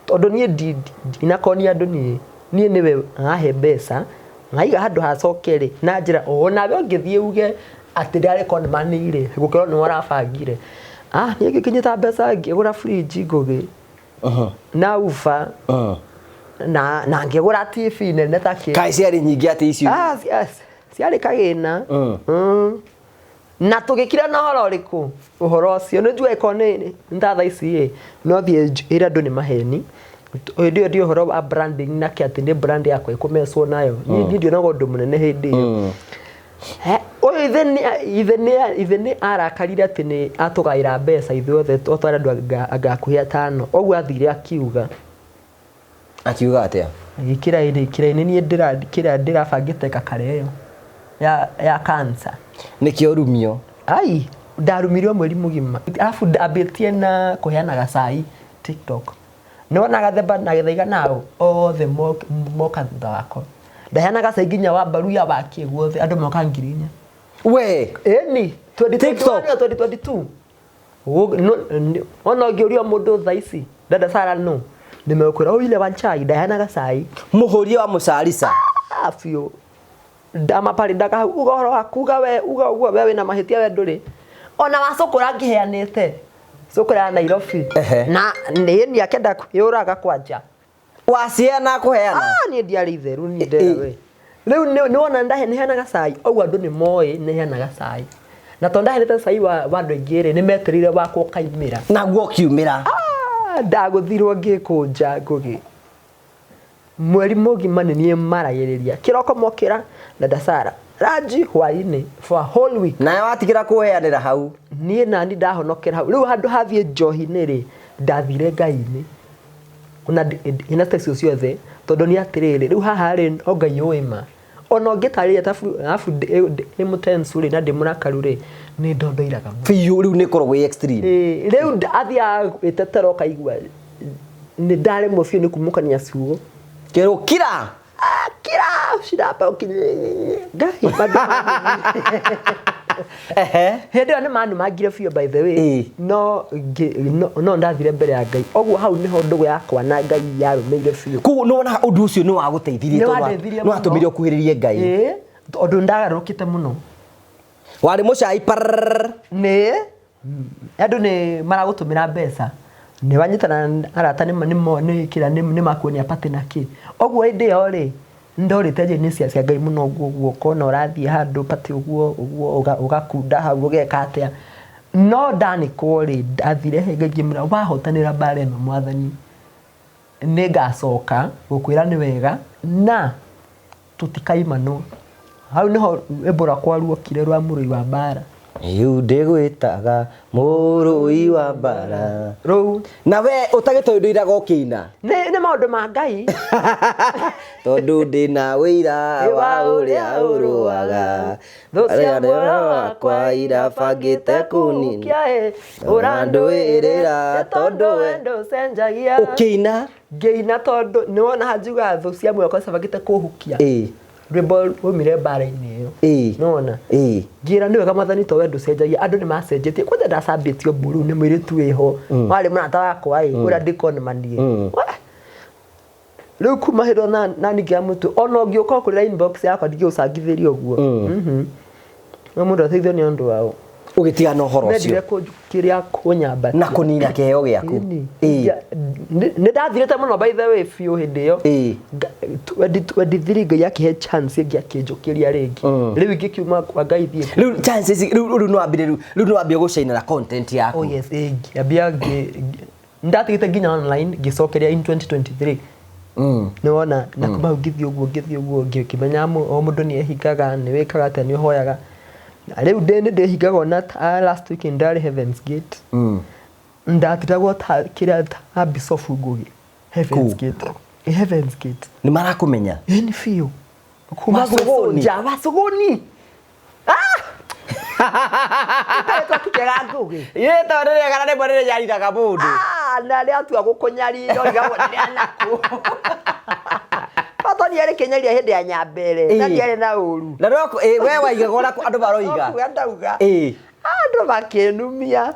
Tondũ niĩ ndinakonia andũ niĩ. Niĩ nĩwe ahe mbeca ngaiga handũ hacoke rĩ na njĩra onawe ũngĩthiĩ uge atĩ ndarĩ conman rĩ gũkĩrwo nĩwe ũrabangire. Ah, niĩ ngĩkinyĩta mbeca ngĩgũra fridge Ngũgĩ. Na ufa. Na ngĩgũra TV nene ta kĩ. Kaĩ ciarĩ nyingĩ atĩ icio? Ah, ciarĩ kagĩna. Na tũgĩkira na ũhoro ũrĩkũ? Ũhoro ũcio nĩ njũĩ korwo nĩ ta thaa ici ĩ, no thiĩ njĩre andũ nĩ maheni. Hĩndĩ ĩyo ndi ũhoro wa branding na kĩ atĩ nĩ brand yakwa ĩkũmecwo nayo. Niĩ ndionaga ũndũ mũnene hĩndĩ ĩyo. Ũyũ ithe nĩ arakarire atĩ nĩ atũgaĩra mbeca ithuothe twarĩ andũ anga hakuhĩ atano. Ũguo athire akiuga. Akiuga atĩa? Agĩkĩra kĩra-inĩ niĩ ndĩrabangĩte kakare ĩyo ya cancer. Nĩkĩo ũrumio? Ai, ndarumirwo mweri mũgima. Alafu ndambĩtie na kũheanaga cai TikTok. Nĩwona gathemba na gĩthaiga nao othe moka thutha wakwa. Ndaheanaga cai nginya wa mbaruya wa kĩ guothe andũ moka 4,000. We. Ĩni, TikTok. 2021 2022. Ona ũngĩũria mũndũ thaa ici, dada Sara no. Nimekwĩra ũyũ ile wa chai ndaheanaga cai. Mũhũria wa mũcarica. Ah, biũ. Ndamapari ndaka uga ũhoro waku, uga we, uga ũguo we wĩna mahĩtia we ndũrĩ. Ona wacũkũra ngĩheanĩte. Cũkũra ya Nairobi. Na nĩ niĩ akĩenda kwĩyũraga kwanja. Waciheana kũheana? Ah, niĩ ndiarĩ itheru, niĩ ndera we. Rĩu nĩ wona nĩheanaga cai, ũguo andũ nĩ moĩ nĩheanaga cai. Na tondũ ndaheanĩte cai wa andũ aingĩ rĩ, nĩ metereire wakwa ũkaimĩra. Naguo ũkiumĩra. Ah, ndagũthirwo ngĩkũnja Ngũgĩ. Mweri mũgima nĩ niĩ maragĩrĩria. Kĩroko mokĩra na Dasara. Ranji hwaĩ-inĩ for a whole week. Nawe watigĩra kũheanĩra hau. Niĩ nani ndahonokera hau. Rĩu handũ hathiĩ njohi-inĩ rĩ, ndathire Ngai-inĩ. Ona ina steps icio ciothe tondũ nĩ atĩrĩrĩ, rĩu haha rĩ, o Ngai ũĩ ma. Ona ũngĩtarĩria ta arabu ndĩ mũtensu rĩ na ndĩ mũrakaru rĩ, nĩ ndondoiraga mũno. Biũ, rĩu nĩ ĩkoragwo ĩ extreme. Ĩĩ, rĩu athiaga gwĩtetera ũkaigua nĩ ndaremwo biũ nĩ kumũkania ciugo. Kerwo kira. Ah, kira ciramba ngai mandũ. Hĩndĩ ĩyo nĩ manumangire biũ, by the way. No no ndathire mbere ya Ngai ũguo, hau nĩho ndũgũ yakwa na Ngai yarũmĩire biũ. Koguo nĩ wonaga ũndũ ũcio nĩ wagũteithirie? Nĩ tondũ wandeithirie nĩ watũmire mũno. ũkuhĩrĩrie Ngai. Ĩĩ, tondũ ndagarũrũkĩte mũno. Warĩ mũcai parrrr. Nĩ andũ nĩ maragũtũmĩra mbeca, nĩ wanyitana na arata, nĩ nĩ kĩrĩa nĩ makuonia party na kĩ ũguo. Hĩndĩ ĩyo rĩ, ndorĩte njĩra-inĩ cia Ngai mũno ũguo ũguo, ũkona ũrathiĩ handũ party ũguo ũguo, ũgakunda hau, ũgeka atĩa. No ndanĩkwo rĩ, ndathire he Ngai ngĩmwĩra, wahotanĩra mbara ĩno, Mwathani, nĩ ngacoka gũkwĩra nĩ wega na tũtikaimanwo. Hau nĩho rwĩmbo rwakwa ruokire rwa Mũrũi wa Mbara. Rĩu ndĩgwĩtaga mũrũi wa mbara. Rũu. Na we ũtagĩtoĩ ndũiraga ũkĩina? Nĩ maũndũ ma Ngai. Tondũ ndĩna ũira wa ũrĩa ũrũaga. Thũ cia muoyo wakwa irabangĩte kũnina. Ũrandũĩrĩra tondũ we ndũcenjagia. Ũkĩina. Ngĩina tondũ nĩwona hanjugaga thũ cia muoyo wakwa cabangĩte kũhukia. Rwĩmbo rwaumire mbara-inĩ ĩyo. Nĩwona ngĩra nĩ wega Mwathani, to we ndũcenjagia, andũ nĩ macenjetie. Kwanja ndacambĩtio mburu nĩ mũirĩtu wĩho warĩ mũrata wakwa ĩ, ũrĩa ndĩkonimanie rĩu kuma hĩndĩ ĩyo na ningĩ mũtwe ona ũngĩũka ũkũrĩra inbox yakwa ndingĩgũcangithĩria ũguo. No mũndũ ateithio nĩ ũndũ wao. Ũgĩtigana na ũhoro ũcio. Mendire kĩrĩa kũnyambatia na kũnina kĩheo gĩaku. Ĩni. Nĩ ndathirĩte mũno, by the way, biũ hĩndĩ ĩyo. 23 Ngai akĩhe chance ĩngĩ, akĩnjũkĩria rĩngĩ. Rĩu ingĩkiuma kwa Ngai thiĩ kũ? Rĩu chances rĩu nĩ wambire rĩu nĩ wambire gũcaina na content yaku. Oh yes, ngĩambia ndatigĩte nginya online, ngĩcokeria in 2023. Nĩwona na kuma hau ngĩthiĩ ũguo, ngĩthiĩ ũguo, ngĩkĩmenya o mũndũ nĩ ehingaga, nĩ wĩkaga atĩa, nĩ ũhoyaga. Na rĩu nĩ ndĩhingaga ona ta last week ndarĩ Heavens Gate. Ndatiragwo ta kĩrĩa ta Bishop Ngugi Heavens Kũ? Gate. Ĩ, Heavens Gate. Nĩ marakũmenya? Ĩ, nĩ biũ kuma Wacũgũni? gwĩcũnja wacũgũni ĩtaretwo kĩkega Ngugi. Ĩ, tondũ rĩega na rĩmwe rĩrĩa nyariraga mũndũ. Ah, na rĩa atua gũkũnyarira ũrigagwo nĩ rĩa nakũ. Tondũ niĩ arĩ hĩndĩ ya Nyambere na ndiarĩ na ũru. Na no we waigaga ona andũ maroiga. No kuga ndauga. Andũ makĩnumia.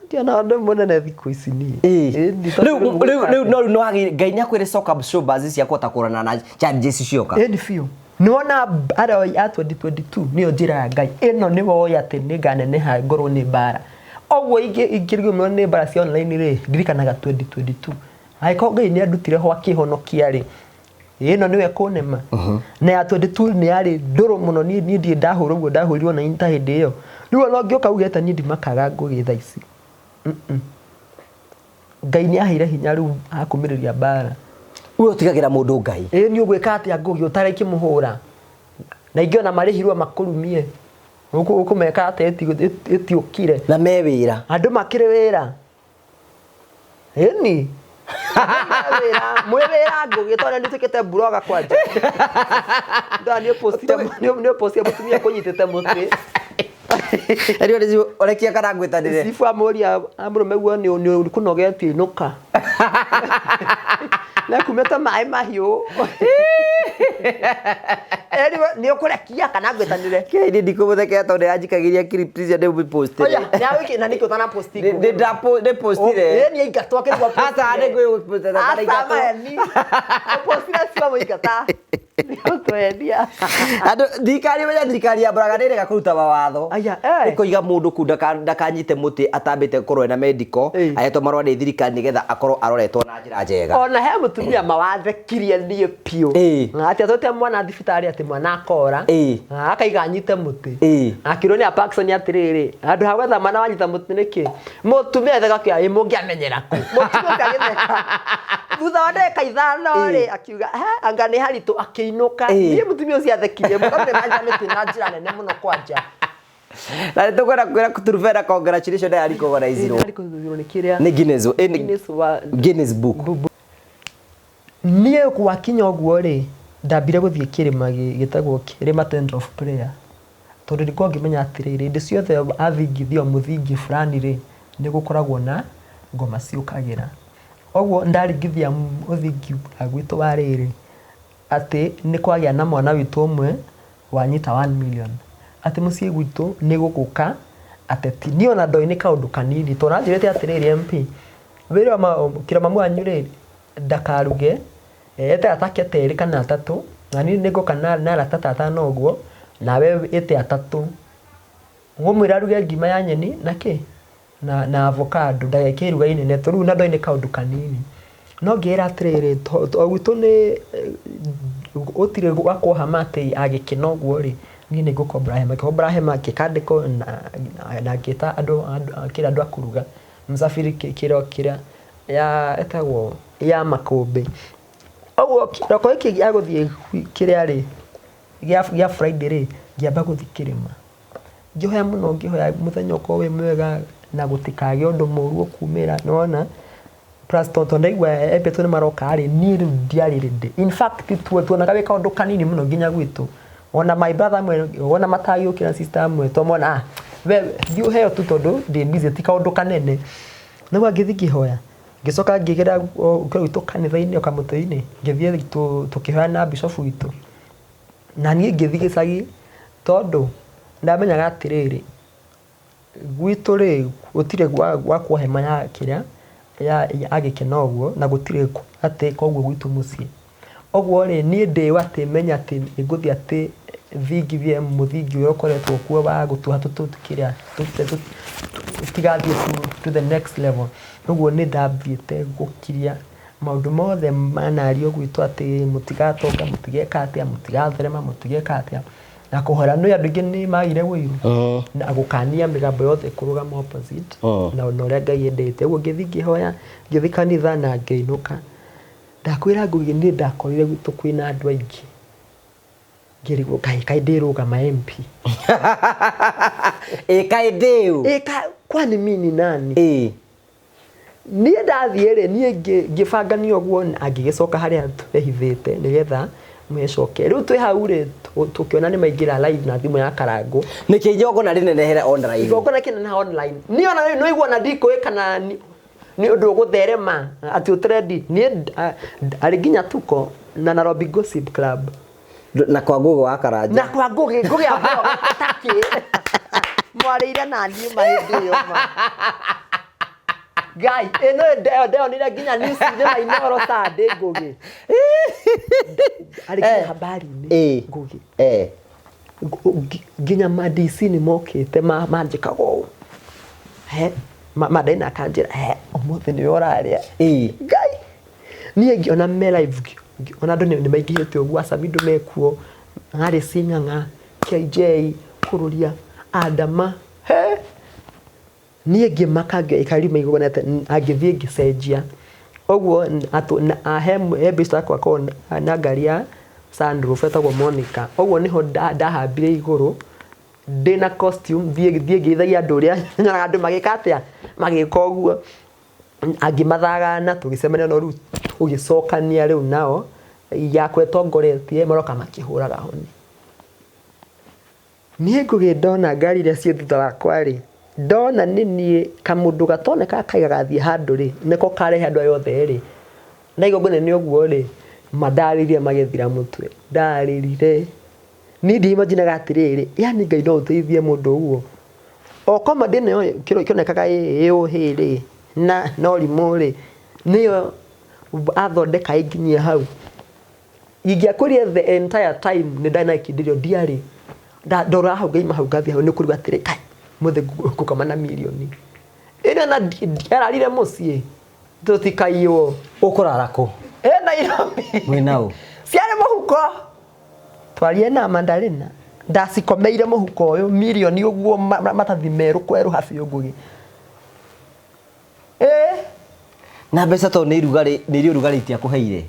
Ndiona ũndũ mũnene thikũ ici niĩ. Ĩni, tondũ Rĩu rĩu rĩu rĩu no rĩu no wagĩrĩire Ngai nĩ akwĩre coka showbiz cia kũhota kũrana na challenges cioka. Ĩni biũ. Nĩwona mbara ya 2022 nĩyo njĩra ya Ngai ĩno, nĩwe oĩ atĩ nĩnganeneha ngorwo nĩ mbara ũguo ingĩrigwo nĩ mbara cia online rĩ, ndirikanaga 2022 angĩkorwo Ngai nĩ andutire ho akĩhonokia rĩ, ĩno nĩwe kũnema. Na ya 22 nĩ yarĩ ndũrũ mũno. Niĩ ndirĩ ndahũrwo ũguo ndahũrirwo na ta hĩndĩ ĩyo. Rĩu ona ũngĩũka uge atĩa, niĩ ndimakaga Ngũgĩ thaa ici. Ngai nĩ aheire hinya rĩu akũmĩrĩria mbara. We ũtigagĩra mũndũ Ngai. Ĩ, nĩ ũgwĩka atĩa Ngũgĩ ũtarekĩmũhũra na ingĩ ona marĩhirwo makũrumie? Ũkũmeka atĩa ĩtiũkire? Na me wĩra. Andũ makĩrĩ wĩra, ĩni andũ me wĩra, mwĩ wĩra Ngũgĩ, tondũ nĩ tuĩkĩte blogger kwanja. Ndona nĩ ũpostire mũtumia kũnyitĩte mũtĩ. Rĩu nĩ ũrekia kana ngwĩtanĩre? Cibu amũria amũrũme guo nĩ kũnogetie, inũka na kumĩte maĩ mahiũ. Anyway, nĩ ũkũrekia kana ngwĩtanĩre? Kĩĩ ndikũmũthekera tondũ yanjikagĩria clip icio ndĩmũpostire. Oya, nĩ na nĩkĩ ũtanapostire? Ndĩpostire. Ĩ, nĩ aingatwo akĩrigwo. Aca, nĩ ngwĩpostire. Aca maeni. Ũpostire ciwa mũingata. Nĩũtwendia. Andũ thirikari, menya thirikari ya Murang'a nĩ ĩrega kũruta mawatho. Aya, eh. Ĩkoiga mũndũ kũu ndakanyite mũtĩ atambĩte gũkorwo ena medical, ahetwo marũa nĩ thirikari nĩgetha akorwo aroretwo na njĩra njega. Ona he mũtumia mawathekirie niĩ biũ. Atĩ atwĩte mwana thibitarĩ atĩ mwana akora. Akaiga anyite mũtĩ. Akĩrwo nĩ a Parkson atĩrĩrĩ, handũ ha gwetha mwana wanyita mũtĩ nĩkĩ? Mũtumia etheka kĩa ĩ mũngĩamenyera kũ? Mũtumia ũcio agĩtheka. Thutha wa ndagĩka 5 rĩ, akiuga, "He, anga nĩ haritũ," akĩinũka. Niĩ mũtumia ũcio athekirie mũno, nĩ manyita mĩtĩ na njĩra nene mũno kwanja. Na nĩ tũkwenda kwĩra Turubena congratulations na yarikogonaizirwo. Nĩ kĩrĩa nĩ Guinness, Guinness wa Guinness Book. Niĩ gwakinya ũguo rĩ, Ndambire gũthiĩ kĩrĩma gĩtagwo Kĩrĩma Tent of Prayer, tondũ nĩkorwo ngĩmenya atĩrĩrĩ, hĩndĩ ciothe athingithio mũthingi fulani rĩ, nĩ gũkoragwo na ngoma ciũkagĩra. Ũguo ndaringithia mũthingi wa gwitũ wa rĩrĩ, atĩ nĩ kwagĩa na mwana witũ ũmwe wanyita 1 million, atĩ mũciĩ gwitũ nĩ gũgũka ateti. Niĩ ona ndoĩ nĩ kaũndũ kanini, tondũ anjĩrĩte atĩrĩrĩ, MP wĩra kĩra mamu wanyu rĩ ndakaruge, ete atake ta erĩ kana atatũ, na niĩ nĩngũka na arata ta atano ũguo, nawe ĩte atatũ. Ngũmwĩra aruge ngima ya nyeni na kĩ na avocado, ndageke iruga inene, tondũ rĩu na ndoĩ nĩ kaũndũ kanini. No ngĩĩra atĩrĩrĩ, o gwitũ nĩ gũtirĩ gwakwo hama atĩ agĩkena ũguo rĩ, niĩ nĩ ngũkombora hema. Ngĩkombora hema ngĩkandĩkwo na ngĩta andũ kĩrĩa andũ a kũruga. Msafiri kĩro kĩrĩa ya ĩtagwo ya makũmbĩ. Ũguo kĩroko gĩkĩ gĩa gũthiĩ kĩrĩa rĩ, gĩa Friday rĩ, ngĩamba gũthiĩ kĩrĩma. Ngĩhoya mũno, ngĩhoya mũthenya ũkorwo wĩ mwega na gũtikagĩe ũndũ mũru ũkumĩra, nĩwona. Plus tondũ ndaigua embetwo nĩ maroka rĩ, niĩ rĩu ndiarĩ ready. In fact tuonaga wĩ kaũndũ kanini mũno nginya gwitũ. Ona my brother amwe, ona matagĩũkĩra sister amwe, twamona ah, we thiĩ ũheo tu tondũ ndĩ busy, ti kaũndũ kanene. Nĩguo ngĩthiĩ ngĩhoya, ngĩcoka ngĩgera gwitũ kanitha-inĩ o kamũtĩ-inĩ, ngĩthiĩ tũkĩhoya na bishop witũ. Na niĩ ngĩthiĩ gĩcagi tondũ ndamenyaga atĩrĩrĩ, gwitũ rĩ, gũtirĩ gwakwo hema ya kĩrĩa ya gĩkeno ũguo, na gũtirĩ atĩ koguo gwitũ mũciĩ. Ũguo rĩ, niĩ ndĩũ atĩ menye atĩ nĩngũthiĩ atĩ thingithie mũthingi ũrĩa ũkoretwo kuo wa gũtũha kĩrĩa tũtigathiĩ to the next level. Ũguo nĩ ndathiĩte gũkiria maũndũ mothe manario gwitũ atĩ mũtigatonga, mũtigeka atĩa, mũtigatherema, mũtigeka atĩa. Na kũhora nĩ andũ aingĩ nĩ magire ũiru na gũkania mĩgambo yothe kũrũgama opposite na ũrĩa Ngai endete. Ũguo ngĩthiĩ ngĩhoya, ngĩthiĩ kanitha na ngĩinũka. Ndakwĩra Ngũgĩ, niĩ ndakorire gwitũ kwĩna andũ aingĩ. Ngĩrigwo kaĩ kaĩ ndĩrũgama MP. Ĩ kaĩ ndĩũ? Ĩ kwani mimi ni nani? Niĩ ndathiĩ rĩ, niĩ ngĩbangania ũguo na ngĩgĩcoka harĩa twehithĩte nĩgetha mecoke. Rĩu twĩ hau rĩ, tũkĩona nĩ maingĩra live na thimũ ya Karangũ. Nĩkĩ igongona rĩnenehera online? Igongona kĩneneha online. Niĩ ona rĩu nĩwaigua ona ndikũĩ kana nĩ ũndũ ũgũtherema atĩ ũtrendi. Niĩ arĩ nginya tuko na Nairobi Gossip Club. Na kwa Ngũgĩ wa Karanja. Na kwa Ngũgĩ, Ngũgĩ ambĩrwo takĩ. Mwarĩire na niĩ ma hĩndĩ ĩyo ma. Ngai, ĩno ndeyonire nginya news-inĩ wa Inooro Sunday Ngũgĩ. Arĩ nginya habari-inĩ Ngũgĩ. Nginya ma DC nĩ mokĩte manjĩkaga ũũ. He, mandaina akanjĩra, he, ũmũthĩ nĩwe ũrarĩa. Ngai, niĩ ngĩona me live, ngĩona andũ nĩ maingĩhĩte ũguo, Asamindo mekuo, Harry Sing'ang'a, KJ, Kururia, Adama, he, niĩ ngĩmaka ngĩikari maigua angĩthiĩ ngĩcenjia. Ũguo he best yakwa akoragwo na ngari ya sunroof ĩtagwo Monica. Ũguo nĩho ndahambire igũrũ ndĩna costume thiĩ ngĩgeithagia andũ ũrĩa nyonaga andũ magĩka atĩa, magĩka ũguo. Angĩ mathagana tũgĩcemania no rĩu tũgĩcokania rĩu nao yakwa ĩtongoretie maroka makĩhũraga honi. Niĩ Ngũgĩ ndona ngari iria ciĩ thutha wakwa rĩ, ndona nĩ niĩ kamũndũ gatonekaga kaĩ gagathiĩ handũ rĩ, nĩko karehe andũ aya othe rĩ, ndaigua ngũnene ũguo rĩ, ma ndarĩrire magĩthira mũtwe, ndarĩrire. Niĩ ndiimaginaga atĩrĩrĩ, yaani Ngai no ũteithie mũndũ ũguo. O comedy ĩno kĩonekaga ĩ ũhĩ rĩ, na ũrimũ rĩ, nĩyo athondeka ĩnginyie hau. Ingĩakwĩrire the entire time nĩ ndarĩ na gĩkindĩrio ndiarĩ. Ndoraga hau ngaima hau ngathiĩ hau nĩ kũrigwo atĩrĩ kai mũthĩ ngũkoma na mirioni. Ĩno na ndiararire mũciĩ tũtikaiywo. Ũkũrara kũ? Ĩ Nairobi. Mwĩna ũ? Ciarĩ mũhuko. Twarie nama ndarĩ na. Ndacikomeire mũhuko ũyũ mirioni ũguo matathi merũ kwerũha biũ Ngũgĩ. Ĩ. Na mbeca tondũ nĩ irugarĩ nĩ iria ũrugarĩ itiakũheire.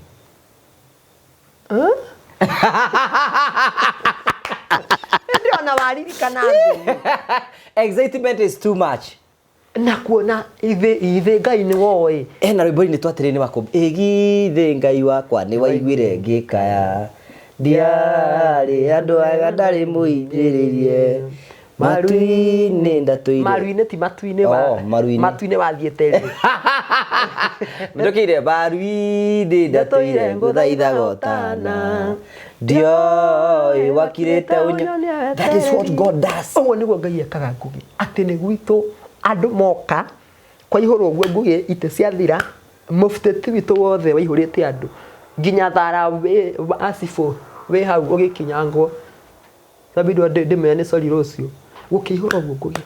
Ĩndĩ ona waririkana Ngũgĩ. Excitement is too much. Na kuona ithe Ngai nĩ woĩ. Hena rwĩmbo-inĩ twatĩrĩ nĩ wakũ ĩgithĩ Ngai wakwa nĩ waiguire ngĩkaya. Ndiarĩ andũ ega ndarĩ mũingĩrĩrie Matu-inĩ ndatũire Maru-inĩ ti matu-inĩ wa Oh, maru-inĩ. Matu-inĩ wathiĩte rĩ? Njũkĩire maru-inĩ ndatũire ngũthaithaga ũtana Ndioĩ wakirĩte ũnyo. That is what God does. Ũguo nĩguo Ngai ekaga, Ngugi, atĩ nĩ gwitũ andũ moka kwaihũrwo ũguo, Ngugi, itĩ ciathira, mũbutĩti witũ wothe waihũrĩte andũ nginya thara wĩ acibũ wĩ hau ũgĩkinyangwo twambindwo ndĩmere nĩ sorry rũciũ gũkĩihũra ũguo, Ngugi.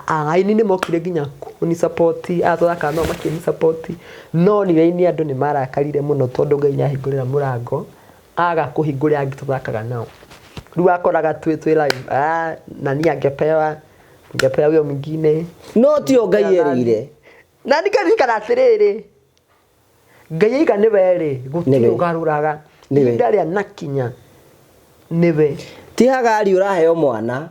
Aini nĩ mokire nginya kũni support, aya tũthakaga nao makĩni support, no nire aini andũ nĩ marakarire mũno tondũ Ngai nĩ ahingũrĩra mũrango aga kũhingũrĩra angĩ tũthakaga nao. Rĩu wakoraga twĩ live, ah, nani angepewa, ngepewa huyo mwingine. No tio Ngai erĩire. Na nikaririkana atĩrĩrĩ, Ngai aiga nĩwe rĩ, gũtirĩ Nĩwe. ũgarũraga. Nĩwe. Ihinda rĩa nakinya nĩwe. Ti Hagari ũraheo mwana.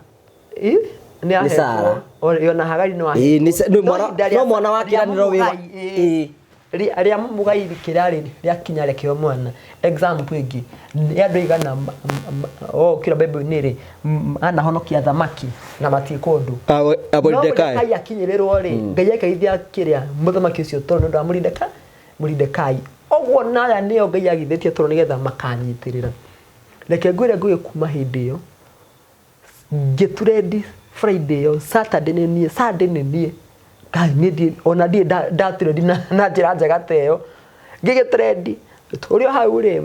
Ĩ, nĩ Nĩ Sara. ahetwo. Ona Hagari no Ĩ, nĩ nĩ No ihinda no mwana wa rĩa kĩĩranĩro wĩ wa- mũmũgai, ĩ. Ĩ. Rĩa mũmũgai kĩrarĩ rĩakinya rĩkĩo mwana. Example ĩngĩ nĩ andũ aigana o kĩra Bible-inĩ rĩ anahonokia thamaki na matiĩ kũndũ. A No Moridekai. Moridekai akinyĩrĩrwo rĩ, Ngai akaithia kĩrĩa mũthamaki ũcio toro nĩ ũndũ wa Moridekai. Ũguo naya nĩo Ngai agithĩtie toro nĩgetha makanyitĩrĩra. Reke ngwĩre ngũgĩ, kuma hĩndĩ ĩyo ngĩturendi Friday ĩyo, Saturday nĩ niĩ, Sunday nĩ niĩ. Ngai, niĩ ona ndirĩ ndaturendi na njĩra njega ta ĩyo. Ngĩgĩtrendi ũrĩ o hau rĩ,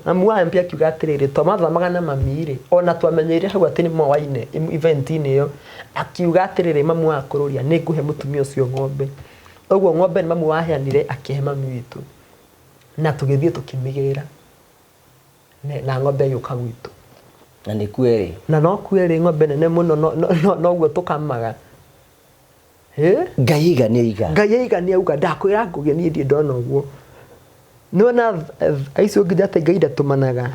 amu wa MP akiuga atĩrĩrĩ, twamathomaga na mami rĩ, ona twamenyeire hau atĩ nĩ moaine event-inĩ ĩyo, akiuga atĩrĩrĩ, mamu wa kũrũria nĩ ngũhe mũtumia ũcio ng'ombe. Ũguo ng'ombe nĩ mamu waheanire akĩhe mami witũ, na tũgĩthiĩ tũkĩmĩgĩra na ng'ombe ĩgĩũka gwitũ. Na nĩ kuerĩ. Na no kuerĩ ng'ombe nene mũno, noguo tũkamaga. Ĩ? Ngai iga nĩ iga. Ngai aiga nĩ auga. Ndakwĩra ngũgĩ, niĩ ndirĩ ndona ũguo. Nĩwona aicio nginya atĩ Ngai ndatũmanaga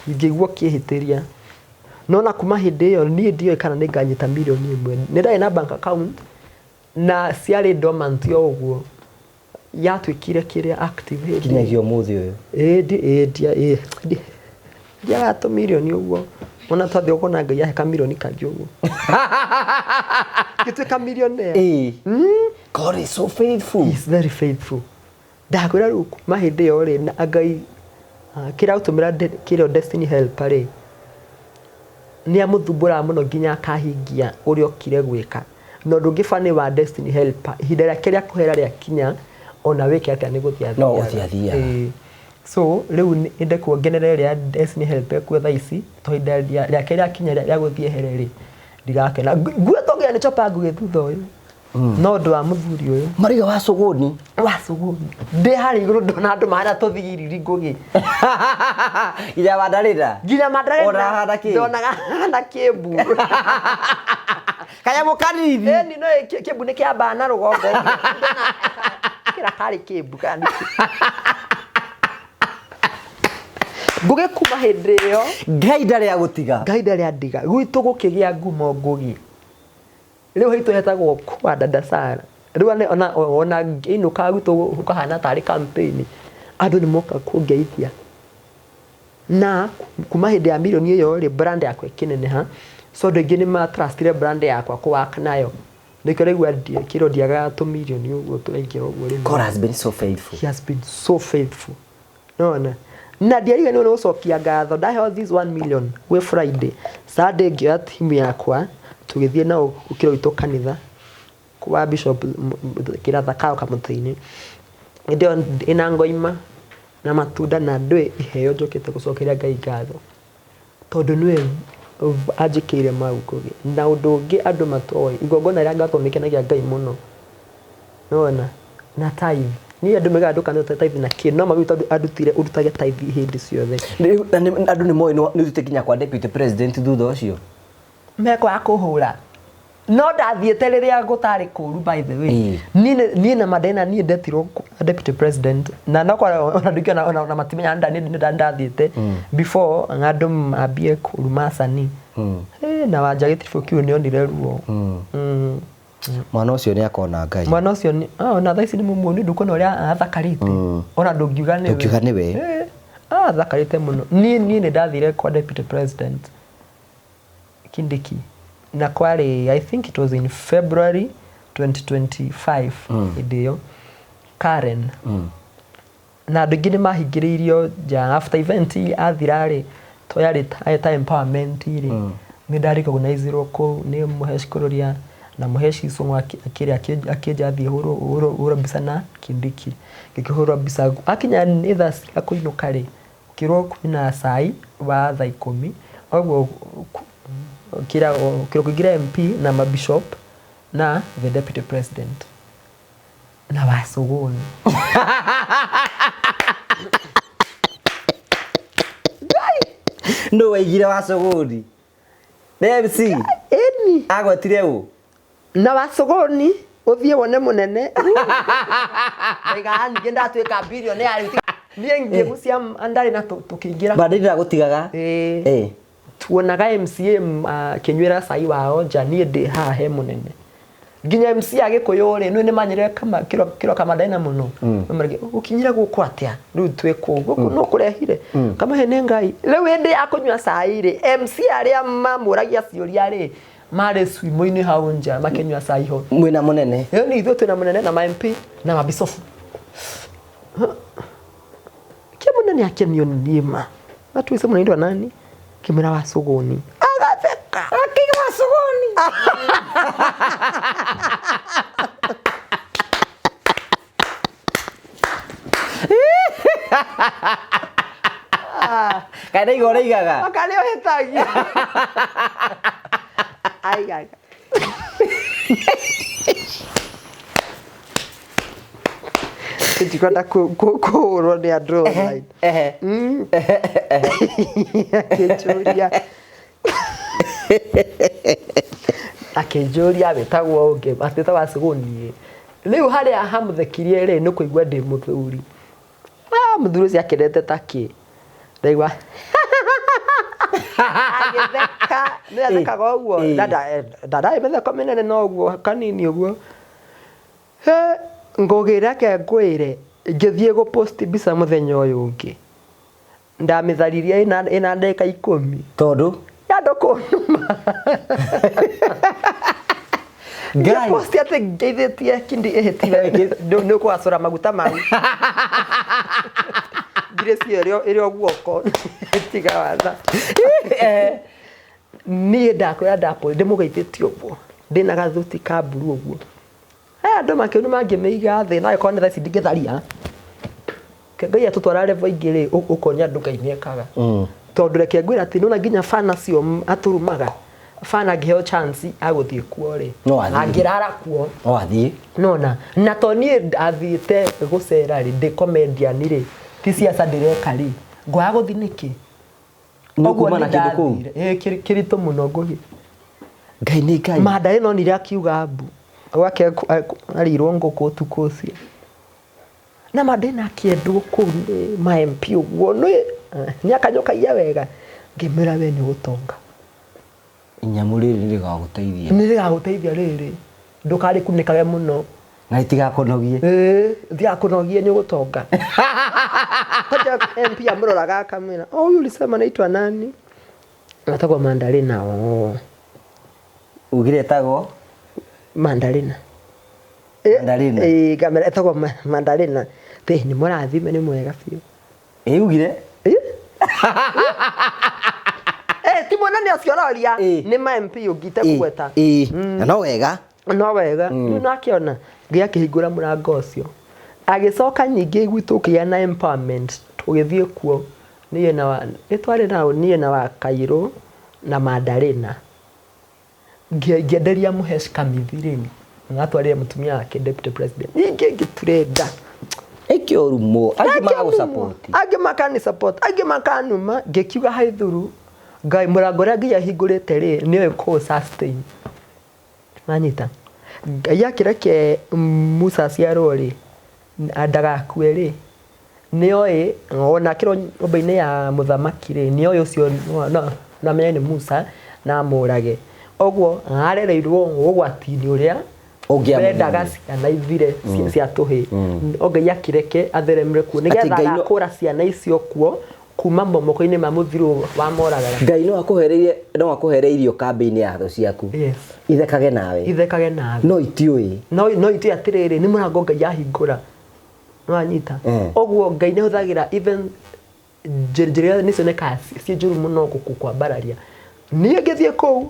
ingĩigua ũkĩhĩtĩria. Nona kuma hĩndĩ ĩyo niĩ ndioĩ kana nĩ nganyita mirioni 1. Nĩ ndarĩ na bank account na ciarĩ dormant o ũguo, yatuĩkire kĩrĩa active hĩndĩ Kinyagia ũmũthĩ ũyũ. Ĩĩ, ĩĩ, ĩĩ, ndiaga tũmirioni ũguo, ona twathiĩ ũkona Ngai ahe kamirioni kangĩ ũguo ngĩtuĩka millionaire. Ĩĩ. God is so faithful. He is very faithful. Ndakwĩra rĩu kuma hĩndĩ ĩyo rĩ, na Ngai kĩrĩa gũtũmĩra kĩrĩa destiny helper rĩ, nĩ amũthumbũraga mũno nginya akahingia ũrĩa okire gwĩka. Na ũndũ ũngĩ bani wa destiny helper, ihinda rĩake rĩa kũhera rĩakinya, ona wĩke atĩa nĩ gũthiĩ. No gũthiĩ athiaga. Ĩĩ. So rĩu nĩ ndekuongerera ĩrĩa destiny helper ekuo thaa ici, to ihinda rĩake rĩakinya rĩa gũthiĩ ehere rĩ, ndigakena. Nguo tongĩa nĩ chopa ngũgĩ thutha ũyũ, no ũndũ wa mũthuri ũyũ. Mariga wa cũgũni. Wa cũgũni ndĩ harĩa igũrũ ndona andũ mahana tũthigiriri, ngũgĩ. Nginya mandarĩra. Nginya mandarĩra. Ona hana kĩ? Ndonaga hana kĩmbu. Kanyamũ kanini. Ĩni no kĩmbu nĩ kĩambaa na rũgongo. Kĩra karĩ kĩmbu kana nĩ kĩ. Ngũgĩ, kuma hĩndĩ ĩyo Ngai ndarĩ agũtiga. Ngai ndarĩ andiga. Gwitũ gũkĩgĩa ngumo, ngũgĩ. Rĩu haitũ hetagwo kwa dada Sara. Rĩu ona ngĩinũka gwitũ gũkahana tarĩ campaign, andũ nĩ moka kũngeithia. Na kuma hĩndĩ ya mirioni ĩyo rĩ, brand yakwa ĩkĩneneha, so andũ aingĩ nĩ matrustire brand yakwa kũ-work nayo. Nĩkĩo ũraigua kĩro ndiagaga tũmirioni ũguo tũraingĩra ũguo rĩmwe. God has been so faithful. He has been so faithful. Nona na ndiariganĩrwo nĩ gũcokia ngatho. Ndaheo this 1 million gwĩ Friday, Sunday ngĩoya timu yakwa tũgĩthiĩ nao kĩro witũ kanitha kwa Bishop Kĩrathakao Kamũtĩ-inĩ. Hĩndĩ ĩyo ĩna ngoima na matunda na ndũĩ iheo njũkĩte gũcokeria Ngai ngatho tondũ nĩwe anjĩkĩire mau, Ngũgĩ. Na ũndũ ũngĩ andũ matoĩ, igongona rĩa ngatho nĩkenagia Ngai mũno. Nĩwona na tithe, niĩ andũ maugaga ndũkanarute tithe na kĩ, no mami tondũ andutire ũrutage tithe hĩndĩ ciothe. Rĩu, na andũ nĩ moĩ nĩ ũthiĩte nginya kwa deputy president thutha ũcio. Mekwaga kũhũra no ndathiĩte rĩrĩa gũtarĩ kũru, by the way. Niĩ na madena niĩ ndetirwo kwa deputy president na no kwa ona ndingĩona ona matimenya niĩ ndathiĩte before andũ mambie kũruma acani. Na Wanja gĩtiribũ kĩu nĩonire ruo. Mwana ũcio nĩ akona Ngai. Mwana ũcio nĩ ona thaa ici nĩ mũmuoni, ndũkuona ũrĩa athakarĩte, ona ndũngiuga nĩwe. Ndũngiuga nĩwe. Athakarĩte mũno. Niĩ nĩ ndathire kwa deputy president Kindiki na kwarĩ, I think it was in February 2025, hĩndĩ ĩyo Karen na andũ aingĩ nĩ mahingĩrĩirio nja after event athira rĩ, to yarĩ ta empowerment rĩ, nĩ ndarecognizirwo kũu nĩ Mũhesh Kururia na Mũhesh Icũng'wa akĩrĩa akĩnja thiĩ hũrwo mbica na Kindiki, ngĩkĩhũrwo mbica. Akinya nĩ thaa cia kũinũka rĩ, kĩrwo kwĩna cai wa thaa 10 ũguo, kĩrwo kũingĩra MP na mabishop na the deputy president na Wasũgũni. Nũ waigire Wacũgũri nĩ MC? Ĩni. Agwetire ũ? Na Wasũgũni ũthiĩ wone mũnene. Ndaiga ningĩ ndatuĩka billionaire rĩu, niĩ ngĩgucia ndarĩ na tũkĩingĩra. Bandĩ ndagũtigaga. Ĩĩ. Tuonaga MCA akĩnyuĩra cai wao nja, niĩ ndĩ haha he mũnene. Nginya MC a Gĩkũyũ rĩ, nĩ manyire kama kĩro kĩro kama ndaina mũno. Marge ũkinyire gũkũ atĩa? Rĩu twĩ kũu gũkũ no kũrehire kamahe nĩ Ngai. Rĩu hĩndĩ ya kũnyua cai rĩ, MC arĩa mamũragia ciũria rĩ, marĩ swimo-inĩ hau nja makĩnyua cai ho. Mwĩna mũnene? Ĩyo nĩ ithuĩ twĩna mũnene na ma MP na mabicobu. Kĩa mũnene akenio nĩ niĩ ma. Atuĩce mũnene nani? Kĩmwĩra Wacũgũni. Agatheka. Akiga Wacũgũni. Kaĩ ndaiga ũraigaga? Makarĩ ũhĩtagia. Aigaga. Ndikwenda kũhũrwo nĩ andũ online. Akĩnjũria akĩnjũria wĩtagwo ũngĩ atĩtagwo Wacũgũni. Rĩu harĩa hamũthekirie rĩ, nĩ kũigua ndĩ mũthuri. Ah, mũthuri ũcio akenete ta kĩ, ndaigua agĩtheka, nĩ athekaga ũguo. Ndarĩ mĩtheko mĩnene no ũguo kanini ũguo. He Ngũgĩ, reke ngwĩre, ngĩthiĩ gũ post mbica mũthenya ũyũ ũngĩ, ndamĩtharirie ĩna ndagĩka 10. Tondũ? Ya andũ kũnuma. Ngai. Ngĩpost atĩ ngeithĩtie Kindi ĩhĩtire nĩ ũkũgacũra maguta mau. Ngirĩci ĩyo ĩrĩ o guoko tiga watha. Niĩ ndakwĩra ndapost ndĩmũgeithĩtie ũguo ndĩna gathuti ka mburu ũguo. Aya andũ makĩnuma ngĩmĩiga thĩ, no ĩkorwo nĩ thaa ici ndingĩtharia. Ngai atũtwara level ingĩ rĩ, ũkonia andũ Ngai nĩ ekaga. Tondũ reke ngwĩre atĩ nĩwona nginya fan acio atũrumaga, fan angĩheo chance agũthiĩ kuo rĩ, No athiĩ. angĩrara kuo. No athiĩ. Nona, na to niĩ ndathiĩte gũcera rĩ, ndĩ comedian rĩ, ti siasa ndĩreka rĩ, ngwaga gũthiĩ nĩkĩ? Nĩ Ũguo kuma na nĩ kĩndũ kũu? ndathire. Ĩ, kĩritũ mũno ngũgĩ. Ngai nĩ Ngai. Mandarĩ nonire akiuga mbu. Gwake arĩirwo ngũkũ ũtukũ ũcio. Na Mandena akĩendwo kũu nĩ ma MP ũguo, nĩ nĩ akanyũkagia wega. Ngĩmwĩra we nĩ ũgũtonga. Inyamũ rĩrĩ nĩ rĩgagũteithia. Nĩ rĩgagũteithia rĩrĩ. Ndũkarĩkunĩkage mũno. Na rĩtigakũnogie. Ĩĩ, rĩtigakũnogie, nĩ ũgũtonga. Kwanja MP amũroraga akamwĩra, oh, huyu ulisema anaitwa nani? Etagwo Mandarina. Oh. Ugire etagwo? Mandarina. Mandarina. Ĩĩ, ngamera etagwo Mandarina. Ĩ, nĩ mũrathime, nĩ mwega biũ. Ĩ ugire? Ĩ? Ĩ, ti mũnene ũcio ũroria, nĩ ma MP ũngĩ itekũgweta. Ĩ, na no wega. No wega. Rĩu nakĩona Ngai akĩhingũra mũrango ũcio. Agĩcoka ningĩ gwitũ kũgĩa na empowerment, tũgĩthiĩ kuo niĩ na wa, nĩ twarĩ nao niĩ na wa Kairũ na Mandarina. Ngĩenderia Mũhesh Kamithi rĩu, na atwarire mũtumia wake deputy president. Ningĩ ngĩture nda. Ĩkĩ ũrumo, angĩ magagũ support. Angĩ makani support, angĩ makanuma, ngĩkiuga haithuru, Ngai mũrango ũrĩa Ngai ahingũrĩte rĩ, nĩoĩ kũũ sustain. Wanyita? Ngai akĩreke Musa aciarwo rĩ, ndagakue rĩ, nĩoĩ ona akĩrwo nyũmba-inĩ ya mũthamaki rĩ, nĩoĩ ũcio no amenye nĩ Musa na amũrage. Ũguo arereirwo ũgwati-inĩ ũrĩa mendaga ciana ithire cia tũhĩĩ. No Ngai akĩreke atheremere kuo nĩgetha agakũra ciana icio kuo. Kuma moko-inĩ ma mũthirũ wa moragara. Ngai no akũhereirie, no akũhere irio kambĩ-inĩ ya thũ ciaku. Yes. Ithekage nawe. Ithekage nawe. No itiũĩ. No itiũĩ atĩrĩrĩ, nĩ mũrango Ngai ahingũra. Nĩwanyita? Ũguo Ngai nĩ ahũthagĩra even njĩra nĩ cionekaga ciĩ njũru mũno kwambararia. Niĩ ngĩthiĩ kũu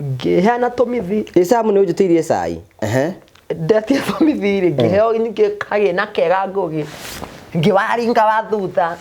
ngĩheana tũmithi. Ĩ Sam nĩ ũnjĩtĩirie cai. Ehe. Ndetia tũmithi rĩ, ngĩheo ngĩkagĩa na kega ngũgĩ. Ngĩwaringa wa thutha.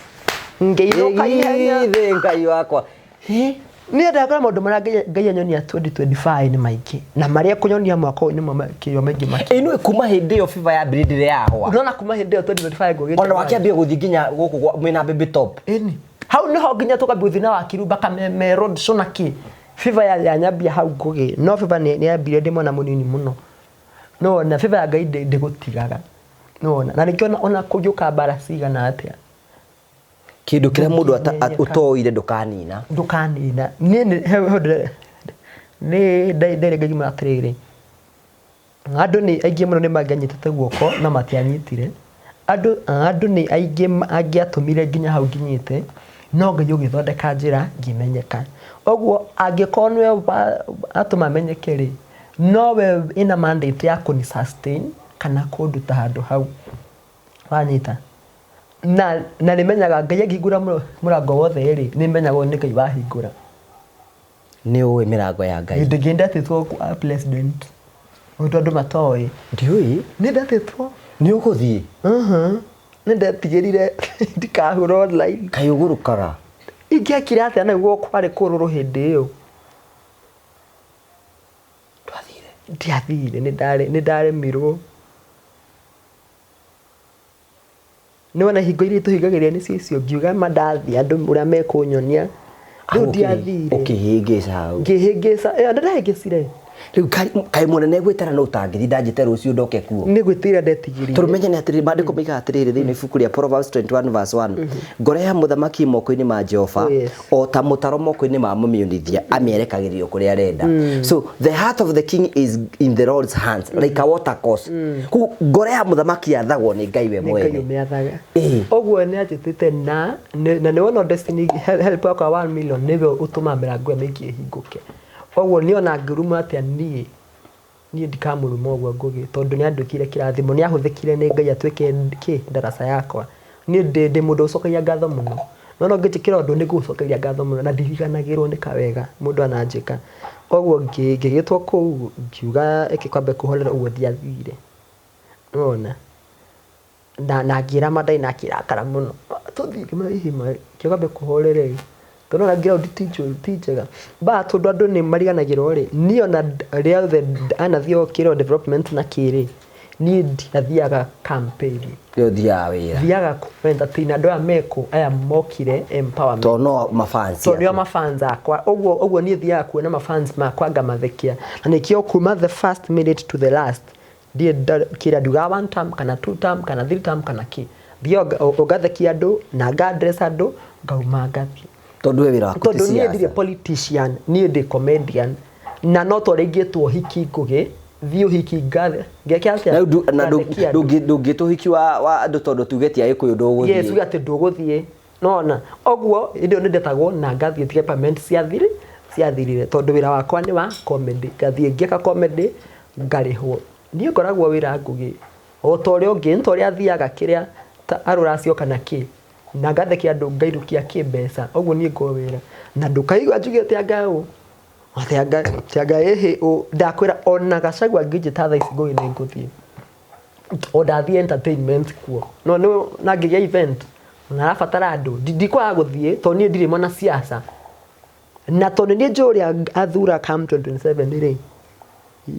Ngĩinũka ihenya. Ĩgithĩ Ngai wakwa. Hĩ? Niĩ ndakora maũndũ marĩa Ngai anyonia 2025 nĩ maingĩ. Na marĩa ekũnyonia mwaka ũyũ nĩmo kĩo maingĩ makĩria. Ĩ nĩũĩ kuma hĩndĩ ĩyo fever yambĩrĩirie ndĩrĩ yahwa. Ũrona kuma hĩndĩ ĩyo 2025 ngũgĩ. Ona wakĩambia gũthiĩ nginya gũkũ gwa mwĩna Baby Top. Ĩni. Hau nĩho nginya tũkambia gũthiĩ na Wakiru mpaka me road show na kĩ. Fever yanyambia hau ngũgĩ. No fever nĩ yambirie ndĩ mwana mũnini mũno. No na fever ya Ngai ndĩgũtigaga. Nĩwona? Na nĩkĩo ona kũngĩũka mbara cigana atĩa. Kĩndũ kĩrĩa mũndũ ũtoire ndũkanina. Ndũkanina. Niĩ nĩ he ũndũ nĩ nderĩ Ngai atĩrĩrĩ. Andũ nĩ aingĩ mũno nĩ mangĩanyitĩte guoko no matianyitire. Andũ nĩ aingĩ angĩatũmire nginya hau nginyĩte no Ngai ũgĩthondeka njĩra ngĩmenyeka. Ũguo angĩkorwo nĩwe atũma menyeke rĩ, nowe ĩna mandate ya kũni sustain kana kũnduta handũ hau. Wanyita? Na nĩmenyaga Ngai angĩhingũra mũrango wothe rĩ, nĩmenyaga ũyũ nĩ Ngai wahingũra. Nĩ ũĩ mĩrango ya Ngai. Hĩndĩ ĩngĩ ndetĩtwo kwa president. Ũndũ andũ matoĩ. Ndiũĩ. Nĩ ndetĩtwo. Nĩ ũgũthiĩ? Nĩ ndetigĩrire ndikahũrwo online. Kaĩ ũgũrũkaga? Ingĩekire atĩa na guo kwarĩ kũrũrũ hĩndĩ ĩyo? Ndwathire? Ndiathire, nĩ ndaremirwo. Nĩ wona hingo iria tũhingagĩria nĩcio icio, ngiuga ma ndathiĩ andũ ũrĩa mekũnyonia. Rĩu ndiathire. Ũkĩhĩngĩca hau. Ngĩhĩngĩca, ĩyo ndĩrahĩngĩcire. Rĩu kaĩ mũnene gwĩtara no ũtangĩthiĩ ndanjĩte rũciũ ndoke kuo. Nĩ gwĩtigĩra ndetigĩrire. Tondũ menye nĩ atĩrĩrĩ, maandĩko moigaga atĩrĩrĩ thĩinĩ ibuku rĩa Proverbs 21 verse 1. Ngoro ya mũthamaki moko-inĩ ma Jehova, Oh, yes. o ta mũtaro moko-inĩ ma mũmĩũnithia, amĩerekagĩria kũrĩa arenda. So the heart of the king is in the Lord's hands, like a water course. Koguo ngoro ya mũthamaki yathagwo nĩ Ngai we Nĩ Ngai mwene. ũmĩathaga. Ĩĩ. Ũguo nĩ anjĩtĩte na nĩ wona Destiny Help wakwa 1 million nĩwe ũtũmaga mĩrango ĩyo mĩingĩ ĩhingũke. Ũguo niĩ ona ngĩrumwo atĩa niĩ ndikamũruma ũguo Ngũgĩ tondũ nĩ anduĩkĩire kĩrathimo, nĩ ahũthĩkire nĩ Ngai atuĩke kĩ ndaraca yakwa. Niĩ ndĩ mũndũ ũcokagia ngatho mũno. No no ngĩnjĩkĩra ũndũ nĩ ngũgũcokeria ngatho mũno na ndiriganagĩrwo nĩ kawega mũndũ ananjĩka. Koguo ngĩgĩtwo kũu ngiuga ĩkĩ kwambe kũhorera ũguo ndiathire. Nĩwona? Na ngĩra Madai na akĩrakara mũno. Tũthiĩ ngĩmwĩra hihi ma kĩkwambe kũhorere. Tondũ ona ground ti njũru ti njega. But tondũ andũ nĩ mariganagĩrwo rĩ, niĩ ona rĩothe anathiĩ kĩrĩa development na kĩrĩ, niĩ ndiathiaga campaign. Rĩu ũthiaga wĩra. Thiaga kũ entertain andũ aya mekũ aya mokire empowerment. Tondũ no mafans. Tondũ nĩo mafans akwa. Ũguo niĩ thiaga kuona mafans makwa ngamathekia. Na nĩkĩo kuma the first minute to the last ndirĩ kĩrĩa ndiugaga one term kana two term kana three term kana kĩ. Thiaga ũgathekia andũ na nga address andũ ngauma ngathiĩ. Tondũ we wĩra waku ti Tondũ niĩ ndirĩ siasa. politician, niĩ ndĩ comedian. Na no ta ũrĩa ingĩtwo ũhiki Ngũgĩ, thiĩ ũhiki ngeke atĩa? Na rĩu na Ngathekia andũ. ndũngĩtwo ũhiki wa andũ tondũ tuge ti Agĩkũyũ ndũgũthiĩ. Yes, uge atĩ ndũgũthiĩ. Nona, ũguo hĩndĩ ĩyo nĩ ndetagwo na ngathiĩ tiga payment ciathirire tondũ wĩra wakwa nĩ wa comedy. Ngathiĩ ngĩka comedy ngarĩhwo. Niĩ ngoragwo wĩra Ngũgĩ o ta ũrĩa ũngĩ, nĩ ta ũrĩa athiaga kĩrĩa ta arũracio kana kĩ. Na ngathekia andũ ngainũkia kĩ mbeca. Ũguo niĩ ngoragwo wĩra. Na ndũkaigua njugĩte anga ũ. Atĩ anga ĩhĩ ũ. Ndakwĩra ona Gachagua angĩnjĩta thaa ici Ngũgĩ nĩ ngũthiĩ. O ndathiĩ entertainment kuo. No nĩ na ngĩgĩa event na arabatara andũ. Ndikwaga gũthiĩ tondũ niĩ ndirĩ mwana siasa. Na tondũ niĩ njũĩ ũrĩa athura come 2027 rĩ,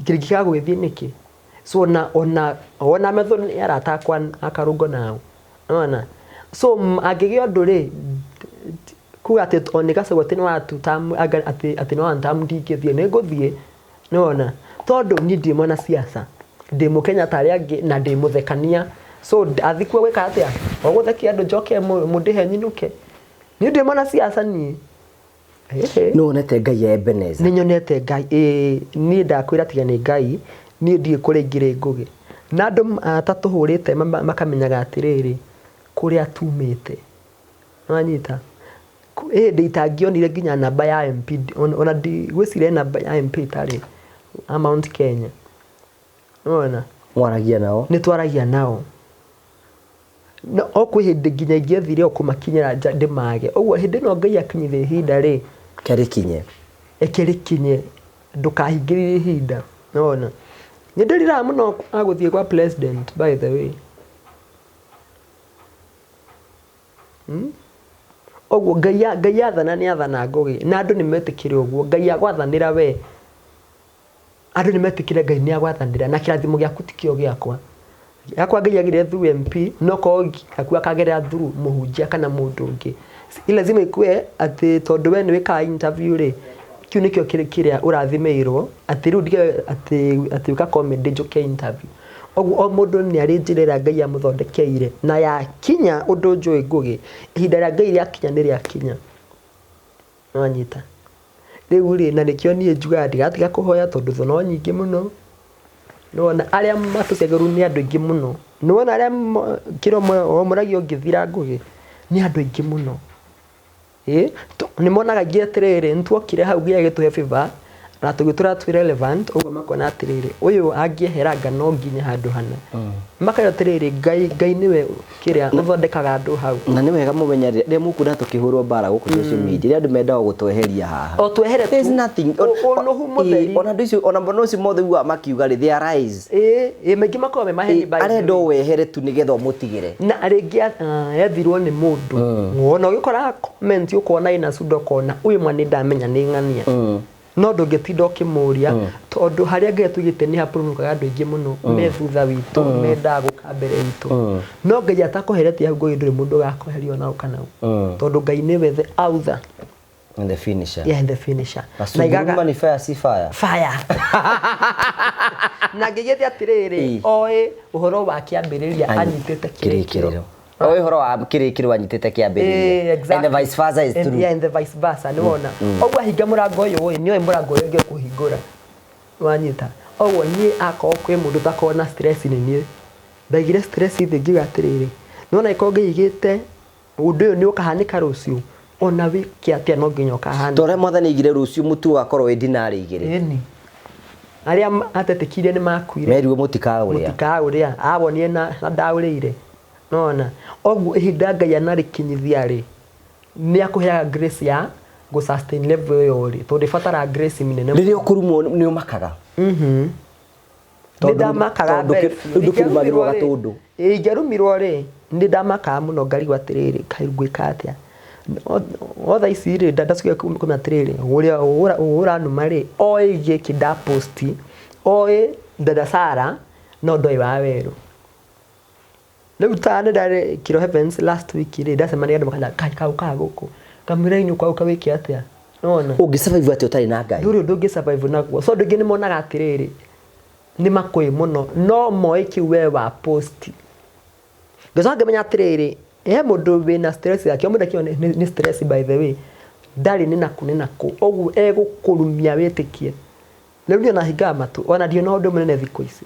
kĩrĩkĩkaga gũgĩthiĩ nĩkĩ? So ona metho nĩ arata akwa akarũngo nao. Nĩwona? So angĩgĩa ũndũ rĩ, kuga atĩ o nĩ Gachagua atĩ nĩ wa two term, anga atĩ nĩ wa one term ndingĩthiĩ, nĩ ngũthiĩ. Nĩwona? Tondũ niĩ ndirĩ mwana siasa. Ndĩ mũkenya ta arĩa angĩ na ndĩ mũthekania. So athiĩ kuo gwĩka atĩa? O gũthekia andũ njoke mũndĩhe nyinũke. Niĩ ndirĩ mwana siasa niĩ. Nĩ wonete Ngai ya Ebenezer? Nĩ nyonete Ngai, ĩĩ. Niĩ ndakwĩra tiga nĩ Ngai, niĩ ndiũĩ kũrĩa ingĩrĩ Ngũgĩ. Na andũ atatũhũrĩte makamenyaga atĩrĩrĩ, kũrĩa tumĩte. Nĩwanyita? Hĩndĩ itangĩonire nginya namba ya MP, ona ndigwĩciria namba ya MP itarĩ a Mount Kenya. Nĩwona? Mwaragia nao? Nĩ twaragia nao. No o kwĩ hĩndĩ nginya ingĩathire o kũmakinyĩra nja ndĩmage. Ũguo hĩndĩ ĩno Ngai akinyithia ihinda rĩ, Reke rĩkinye. Reke rĩkinye, ndũkahingĩrĩrie ihinda. Nĩwona? Nĩ ndĩriraga mũno kwaga gũthiĩ gwa president by the way. Ũguo Ngai Ngai athana nĩ athana Ngũgĩ, na andũ nĩ metĩkĩre ũguo. Ngai agwathanĩra we, andũ nĩ metĩkĩre Ngai nĩ agwathanĩra, na kĩrathimo gĩaku tikĩo gĩakwa. Gĩakwa Ngai agerere through MP, no korwo gĩaku akagerera through mũhunjia kana mũndũ ũngĩ. Si lazima ikue atĩ tondũ we nĩ wĩkaga interview rĩ, kĩu nĩkĩo kĩrĩa ũrathimĩirwo, atĩ rĩu ndige atĩ atĩ ũka comedy njũke interview. Ũguo o mũndũ nĩ arĩ njĩra ĩrĩa Ngai amũthondekeire, na yakinya ũndũ njũĩ Ngũgĩ, ihinda rĩa Ngai rĩakinya nĩ rĩakinya. Nĩwanyita? Rĩu rĩ, na nĩkĩo niĩ njugaga ndigatiga kũhoya tondũ thũ no nyingĩ mũno. Nĩwona arĩa matũcagĩrwo nĩ andũ aingĩ mũno. Nĩwona arĩa kĩrĩa ũmũragia ũngĩthira Ngũgĩ, nĩ andũ aingĩ mũno. Ĩĩ, nĩ monaga aingĩ atĩrĩrĩ, nĩ tuokire hau Ngai agĩtũhe favor, na tũgĩtũra twĩ relevant, ũguo makona atĩrĩrĩ, ũyũ angĩehera anga no nginye handũ hana. Makauga atĩrĩrĩ, Ngai, Ngai nĩwe kĩrĩa ũthondekaga andũ hau. Na nĩ wega mũmenye rĩrĩa mũkuona tũkĩhũrwo mbara gũkũ social media, rĩrĩa andũ mendaga gũtweheria haha. O twehere tu. There's nothing. Ũnũhu mũtheri. Ona andũ icio, ona mbona ũcio mothe ugaga makiuga rĩ, they are lies. Ĩĩ, ĩĩ, maingĩ makoragwo me maheni by the way. Arenda o wehere tu nĩgetha ũmũtigĩre. Na rĩngĩ ethirwo nĩ mũndũ. Ona ũgĩkora comment ũkona ĩna cunda ũkona ũyũ ma nĩ ndamenya nĩ ng'ania. No ndũngĩtinda ũkĩmũria tondũ harĩa Ngai atũigĩte nĩ hapurumũkaga andũ aingĩ mũno me thutha witũ mendaga gũka mbere itũ. No Ngai atakũheretie hau Ngũgĩ ndũrĩ mũndũ ũgakweheria ona ũ kana ũ. Tondũ Ngai nĩwe the author. And the finisher. Yeah, and the finisher. Na Sunguruma ni fire si fire. Fire. Na ngĩgĩte atĩrĩrĩ, oĩ ũhoro wa kĩambĩrĩria anyitĩte kĩrĩkĩrĩro. Oĩ ũhoro wa kĩrĩkĩrĩro anyitĩte kĩambĩrĩria. Exactly. And the vice versa is true. Yeah, and the vice versa, nĩ wona. Ũguo ahinga mũrango ũyũ ĩ, nĩoĩ mũrango ũrĩa ũngĩ ũkũhingũra. Wanyita. Ũguo niĩ akorwo kwĩ mũndũ ũtakoragwo na stress nĩ niĩ. Ndaigire stress thĩ ngiuga atĩrĩrĩ, nĩwona angĩkorwo ngĩigĩte ũndũ ũyũ nĩ ũkahanĩka rũciũ, ona wĩke atĩa no nginya ũkahanĩka. Ta ũrĩa mwathani aigire rũciũ mũtu ũgakorwo wĩ dinari igĩrĩ. Ĩni. Arĩa atetĩkirie nĩ makuire. Merirwo mũtikaũrĩa. Mũtikaũrĩa. Awonire na ndaũrĩire. Nona. Ũguo ihinda Ngai anarĩkinyithia rĩ, nĩ akũheaga grace ya gũ sustain level ĩyo ũrĩ. Tondũ ĩbataraga grace mĩnene. Rĩrĩa ũkũrumwo nĩ ũmakaga? Nĩ ndamakaga mbere biũ. Rĩu ndũkĩrumagĩrwo gatũndũ. Ĩĩ ingĩarumirwo rĩ, nĩ ndamakaga mũno ngarigwo atĩrĩrĩ, kaĩ ngwĩka atĩa? O thaa ici rĩ, ndacokire kũmenya atĩrĩrĩ, ũrĩa ũranuma rĩ, oĩ gĩkĩ nda post, oĩ dada Sarah, no ndoĩ Wawerũ. Rĩu ta nĩ ndarĩ Kĩro Heavens last week rĩ, ndacemania na andũ makanjĩra kaĩ kaĩ ũkaga gũkũ, kamũira inũka ũka wĩke atĩa? Nĩwona? Ũngĩ survive atĩa ũtarĩ na Ngai? Ndũrĩ ũndũ ũngĩ survive naguo. So andũ aingĩ nĩ monaga atĩrĩrĩ, nĩ makũĩ mũno, no moĩ kĩu we wa post. Ngĩcoka ngĩmenya atĩrĩrĩ, he mũndũ wĩna stress yake, o mũndũ akiuga nĩ stress by the way, ndarĩ nĩ nakũ nĩ nakũ, ũguo egũkũrumia wĩtĩkie. Rĩu niĩ ona hingaga matũ, ona ndirĩ na ũndũ mũnene thikũ ici.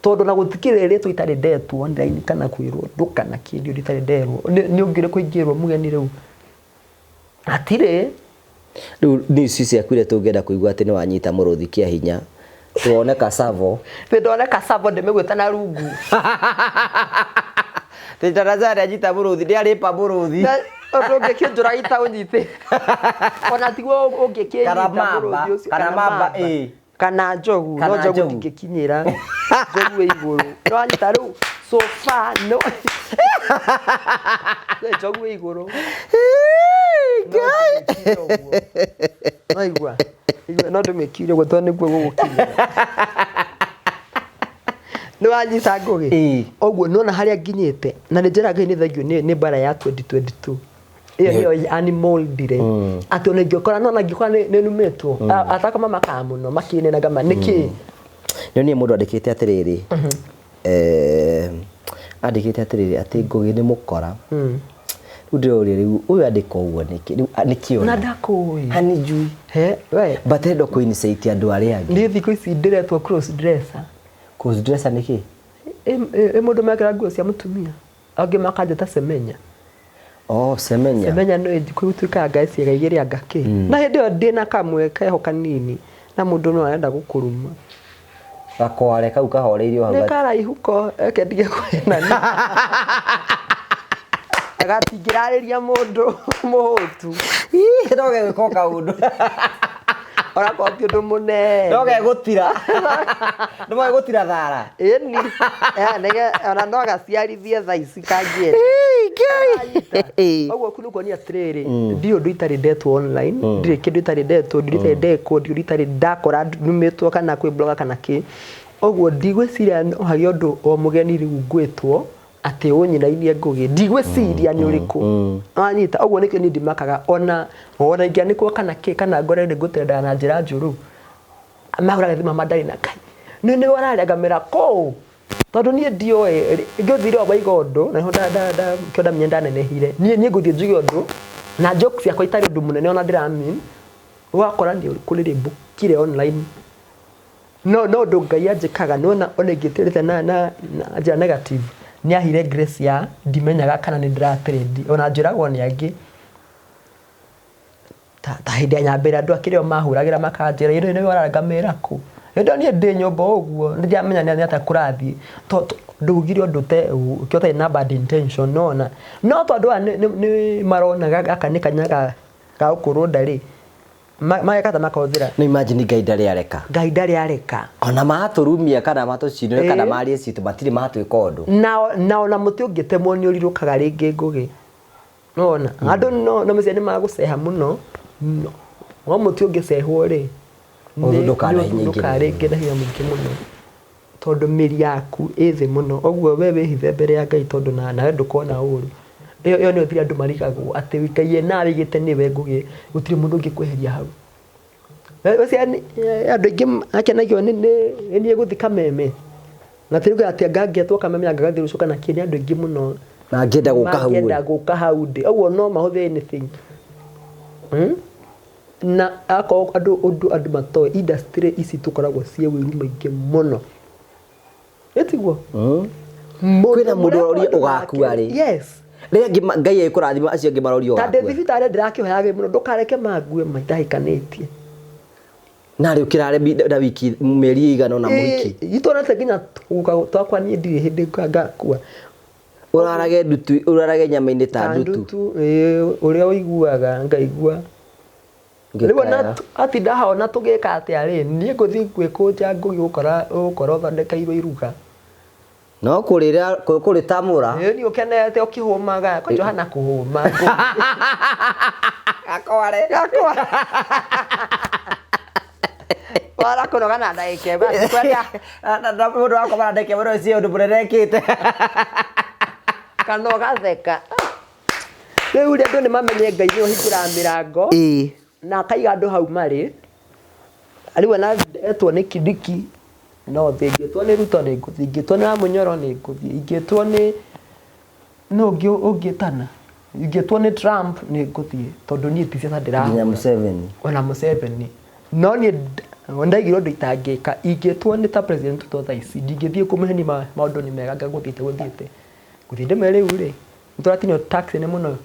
Tondũ ona gũtikĩrĩ rĩtwa itarĩ ndetwo online kana kwĩrwo ũndũ kana kĩndũ ũndũ itarĩ nderwo. Nĩ ũngĩ ũrĩkũ ingĩrwo mũgeni rĩu? Hatirĩ. Rĩu news ciaku iria tũngĩenda kũigua atĩ nĩ wanyita mũrũthi kĩa hinya, tuone Kasavo. Nĩ ndone Kasavo ndĩmĩgwĩte na rungu. Tĩ Tanzania anyita mũrũthi, nĩ arĩpa mũrũthi. Ũndũ ũngĩkĩnjũraga itaũnyitĩ. Ona tiguo ũngĩkĩnyita Kana mamba, mũrũthi ũcio. kana mamba, ĩĩ. Kana njogu, no Kana njogu njogu. ndingĩkinyĩra. Njogu ĩ igũrũ. Nĩ wanyita rĩu, so far, no. Njogu ĩ igũrũ. No ndĩmĩkinyĩre ũguo. Waigua? Igua, no ndĩmĩkinyĩre ũguo tondũ nĩguo gũgũkinyĩra. Nĩ wanyita Ngũgĩ? Ĩĩ. Ũguo nĩwona harĩa nginyĩte, na nĩ njĩraga Ngai nĩ thengiũ nĩ mbara ya 2022. Ĩyo nĩyo yanimoldire. Atĩ ona ingĩkora, no ona ingĩkora nĩ numĩtwo, atakwa mamakaga mũno makĩnenaga ma, nĩkĩ? Nĩ niĩ mũndũ andĩkĩte atĩrĩrĩ, andĩkĩte atĩrĩrĩ atĩ Ngũgĩ nĩ mũkora. Rĩu ndĩroria rĩu ũyũ andĩka ũguo nĩkĩ? Rĩu nĩkĩ ona? Na ndakũĩ. Hanijui. He, we. But enda kũ incite andũ arĩa angĩ. Niĩ thikũ ici ndĩretwo cross dresser. Cross dresser nĩkĩ? Ĩ mũndũ mekĩra nguo cia mũtumia. Angĩ makanjĩta semenya. Oh, Semenya. Semenya nĩ gũtuĩkaga ngai ciĩga igĩrĩ anga kĩ. Na hĩndĩ ĩyo ndĩna kamwe keho kanini na mũndũ no arenda gũkũruma. Gakware kau kahoreirio hau. Nĩ karaihu ko eke ndige kũhenania. Gatingĩrarĩria mũndũ mũhũtu. Ih, no gegwĩka o kaũndũ. Onakorwo ti ũndũ mũnene. No gegũtira. No gegũtira thara. Ĩni. Ona no gaciarithie thaa ici kangĩenda. Ũguo kũ nĩkuonia atĩrĩrĩ, ndirĩ ũndũ itarĩ ndetwo online, ndirĩ kĩndũ itarĩ ndetwo, ndirĩ itarĩ ndekwo, ndirĩ ũndũ itarĩ ndakora numĩtwo kana kwĩ blogger kana kĩ. Ũguo ndigwĩciria no hagĩe ũndũ o mũgeni rĩu ngwĩtwo atĩ ũnyinainie Ngũgĩ, ndigwĩciria nĩ ũrĩkũ. Wanyita? Ũguo nĩkĩo niĩ ndimakaga ona ona ingĩanĩkwo kana kĩ kana ngore nĩ ngũtendaga na njĩra njũru, mahũraga thimũ mandarĩ na Ngai, nĩ nĩwe ũrarengamĩra kũu? Tondũ niĩ ndioĩ, ngĩthire o waiga ũndũ, na nĩho kĩo ndamenyire ndanenehire. Niĩ niĩ ngũthiĩ njuge ũndũ, na jokes ciakwa itarĩ ũndũ mũnene ona ndĩra mean, ũgakora nĩ kũrĩrĩmbũkire online. No no ũndũ Ngai anjĩkaga, nĩwona ona ingĩtĩrĩte na na na njĩra negative, nĩ aheire grace ya ndimenyaga kana nĩ ndĩra trend. Ona njĩragwo nĩ angĩ, ta ta hĩndĩ ya Nyambĩra andũ akĩrĩ o mahũragĩra makanjĩra ĩno nĩwe ũraramĩra kũ. Hĩndĩ ĩyo niĩ ndĩ nyũmba o ũguo ndiramenya nĩ atĩa kũrathiĩ. Ndaugire ũndũ ũtarĩ na bad intention nĩwona. No tondũ aya nĩ marona gaka nĩ kanya ga gũkũrũnda rĩ, mageka ta makahũthĩra. No imagine Ngai ndarĩ areka. Ngai ndarĩ areka. Ona matũrumia kana matũcinũre kana marie citũ matirĩ matwĩka ũndũ. Na ona mũtĩ ũngĩtemwo nĩ ũrirũkaga rĩngĩ Ngũgĩ. Nĩwona? Andũ no meciria nĩ magũceha mũno, no mũtĩ ũngĩcehwo rĩ, Ũthundũkaga na hinya ũthundũkaga rĩngĩ na hinya mũingĩ mũno. Tondũ mĩri yaku ĩ thĩ mũno. Ũguo we wĩhithe mbere ya Ngai tondũ nawe ndũkona ũru. Ĩyo nĩyo thiri andũ marigagwo atĩ Ngai we nawe aigĩte nĩwe Ngũgĩ, gũtirĩ mũndũ ũngĩkweheria hau. Andũ aingĩ makenagio nĩ niĩ gũthiĩ Kameme. Na ti uga atĩ anga ngĩetwo Kameme anga ngathiĩ rũciũ kana kĩ, nĩ andũ aingĩ mũno Mangĩenda gũka hau. Mangĩenda gũka hau ndĩ. Ũguo no mahũthĩre anything. Na akorwo andũ ũndũ andũ matoĩ, industry ici tũkoragwo ciĩ wĩiru mũingĩ mũno. Ĩtiguo? Kwĩna mũndũ ũroria ũgakua rĩ. Yes. Rĩrĩa angĩ Ngai agĩkũrathima acio angĩ maroria Ta ndĩ ũgakua. thibitarĩ ndĩrakĩhoyaga mũno ndũkareke mangue ma itahikanĩtie. Na rĩ ũkĩrare na wiki mĩeri ĩigana ũna mũhiki. Itũrate nginya tũguka twakwa niĩ ndirĩ hĩndĩ ngakua. Ũrarage ndutu, ũrarage nyama-inĩ ta ndutu. Ũrĩa ũiguaga ngaigua. Rĩu ona atinda haha ona tũgĩka atĩa rĩ, niĩ ngũthiĩ gwĩkũnja ngũgĩ ũgũkora ũthondekeirwo iruga. No kũrĩra kũrĩtamũra. Ĩĩ niĩ ũkenete ũkĩhũmaga, kwanja ũhana kũhũma. Gakware. Gakware. Wara kũnoga na ndagĩka ĩmwe kwenda. Mũndũ wakoma na ndagĩka ĩmwe no ĩcie ũndũ mũnene ekĩte. Kana ũgatheka. Rĩu rĩ andũ nĩ mamenye Ngai nĩwe ũhingũraga mĩrango. Na akaiga andũ hau marĩ. Rĩu ona etwo nĩ Kindiki no thiĩ, ingĩtwo nĩ Ruto nĩ ngũthiĩ, ingĩtwo nĩ Wamunyoro nĩ ngũthiĩ, ingĩtwo nĩ nũ ũngĩ ũngĩtana, ingĩtwo nĩ Trump nĩ ngũthiĩ tondũ niĩ ti ciaca ndĩrahũra. Nginya Museveni. Ona Museveni. No niĩ ndaigire ũndũ itangĩka, ingĩtwo nĩ ta President Ruto thaa ici, ndingĩthiĩ kũmũhenia maũndũ nĩ mega anga gũthiĩte gũthiĩte. Ngũthiĩ ndĩmwĩre rĩu rĩ, nĩ tũratinio tax nĩ mũno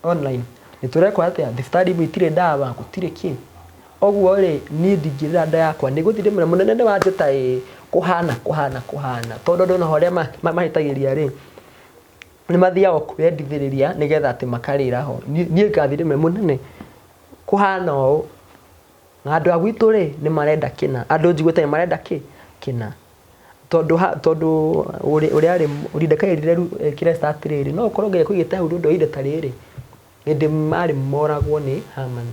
online, nĩ tũrekwo atĩa, thibitarĩ imwe itirĩ ndawa, gũtirĩ kĩ. Ũguo rĩ, niĩ ndingĩrĩra nda yakwa, nĩ ngũthiĩ ndĩmwĩre mũnene nĩ wanjĩta ĩĩ, kũhana kũhana kũhana. Tondũ andũ ona harĩa mahĩtagĩria rĩ, nĩ mathiaga kwĩyendithĩrĩria nĩgetha atĩ makarĩra ho. Niĩ ngathiĩ ndĩmwĩre mũnene, kũhana ũũ, na andũ a gwitũ rĩ, nĩ marenda kĩna, andũ njiguĩte nĩ marenda kĩ, kĩna. Tondũ tondũ ũrĩa arĩ Mordecai erire ekire Esther atĩrĩrĩ, no ũkorwo Ngai akũigĩte hau nĩ ũndũ wa ihinda ta rĩrĩ, hĩndĩ marĩ moragwo nĩ Haman.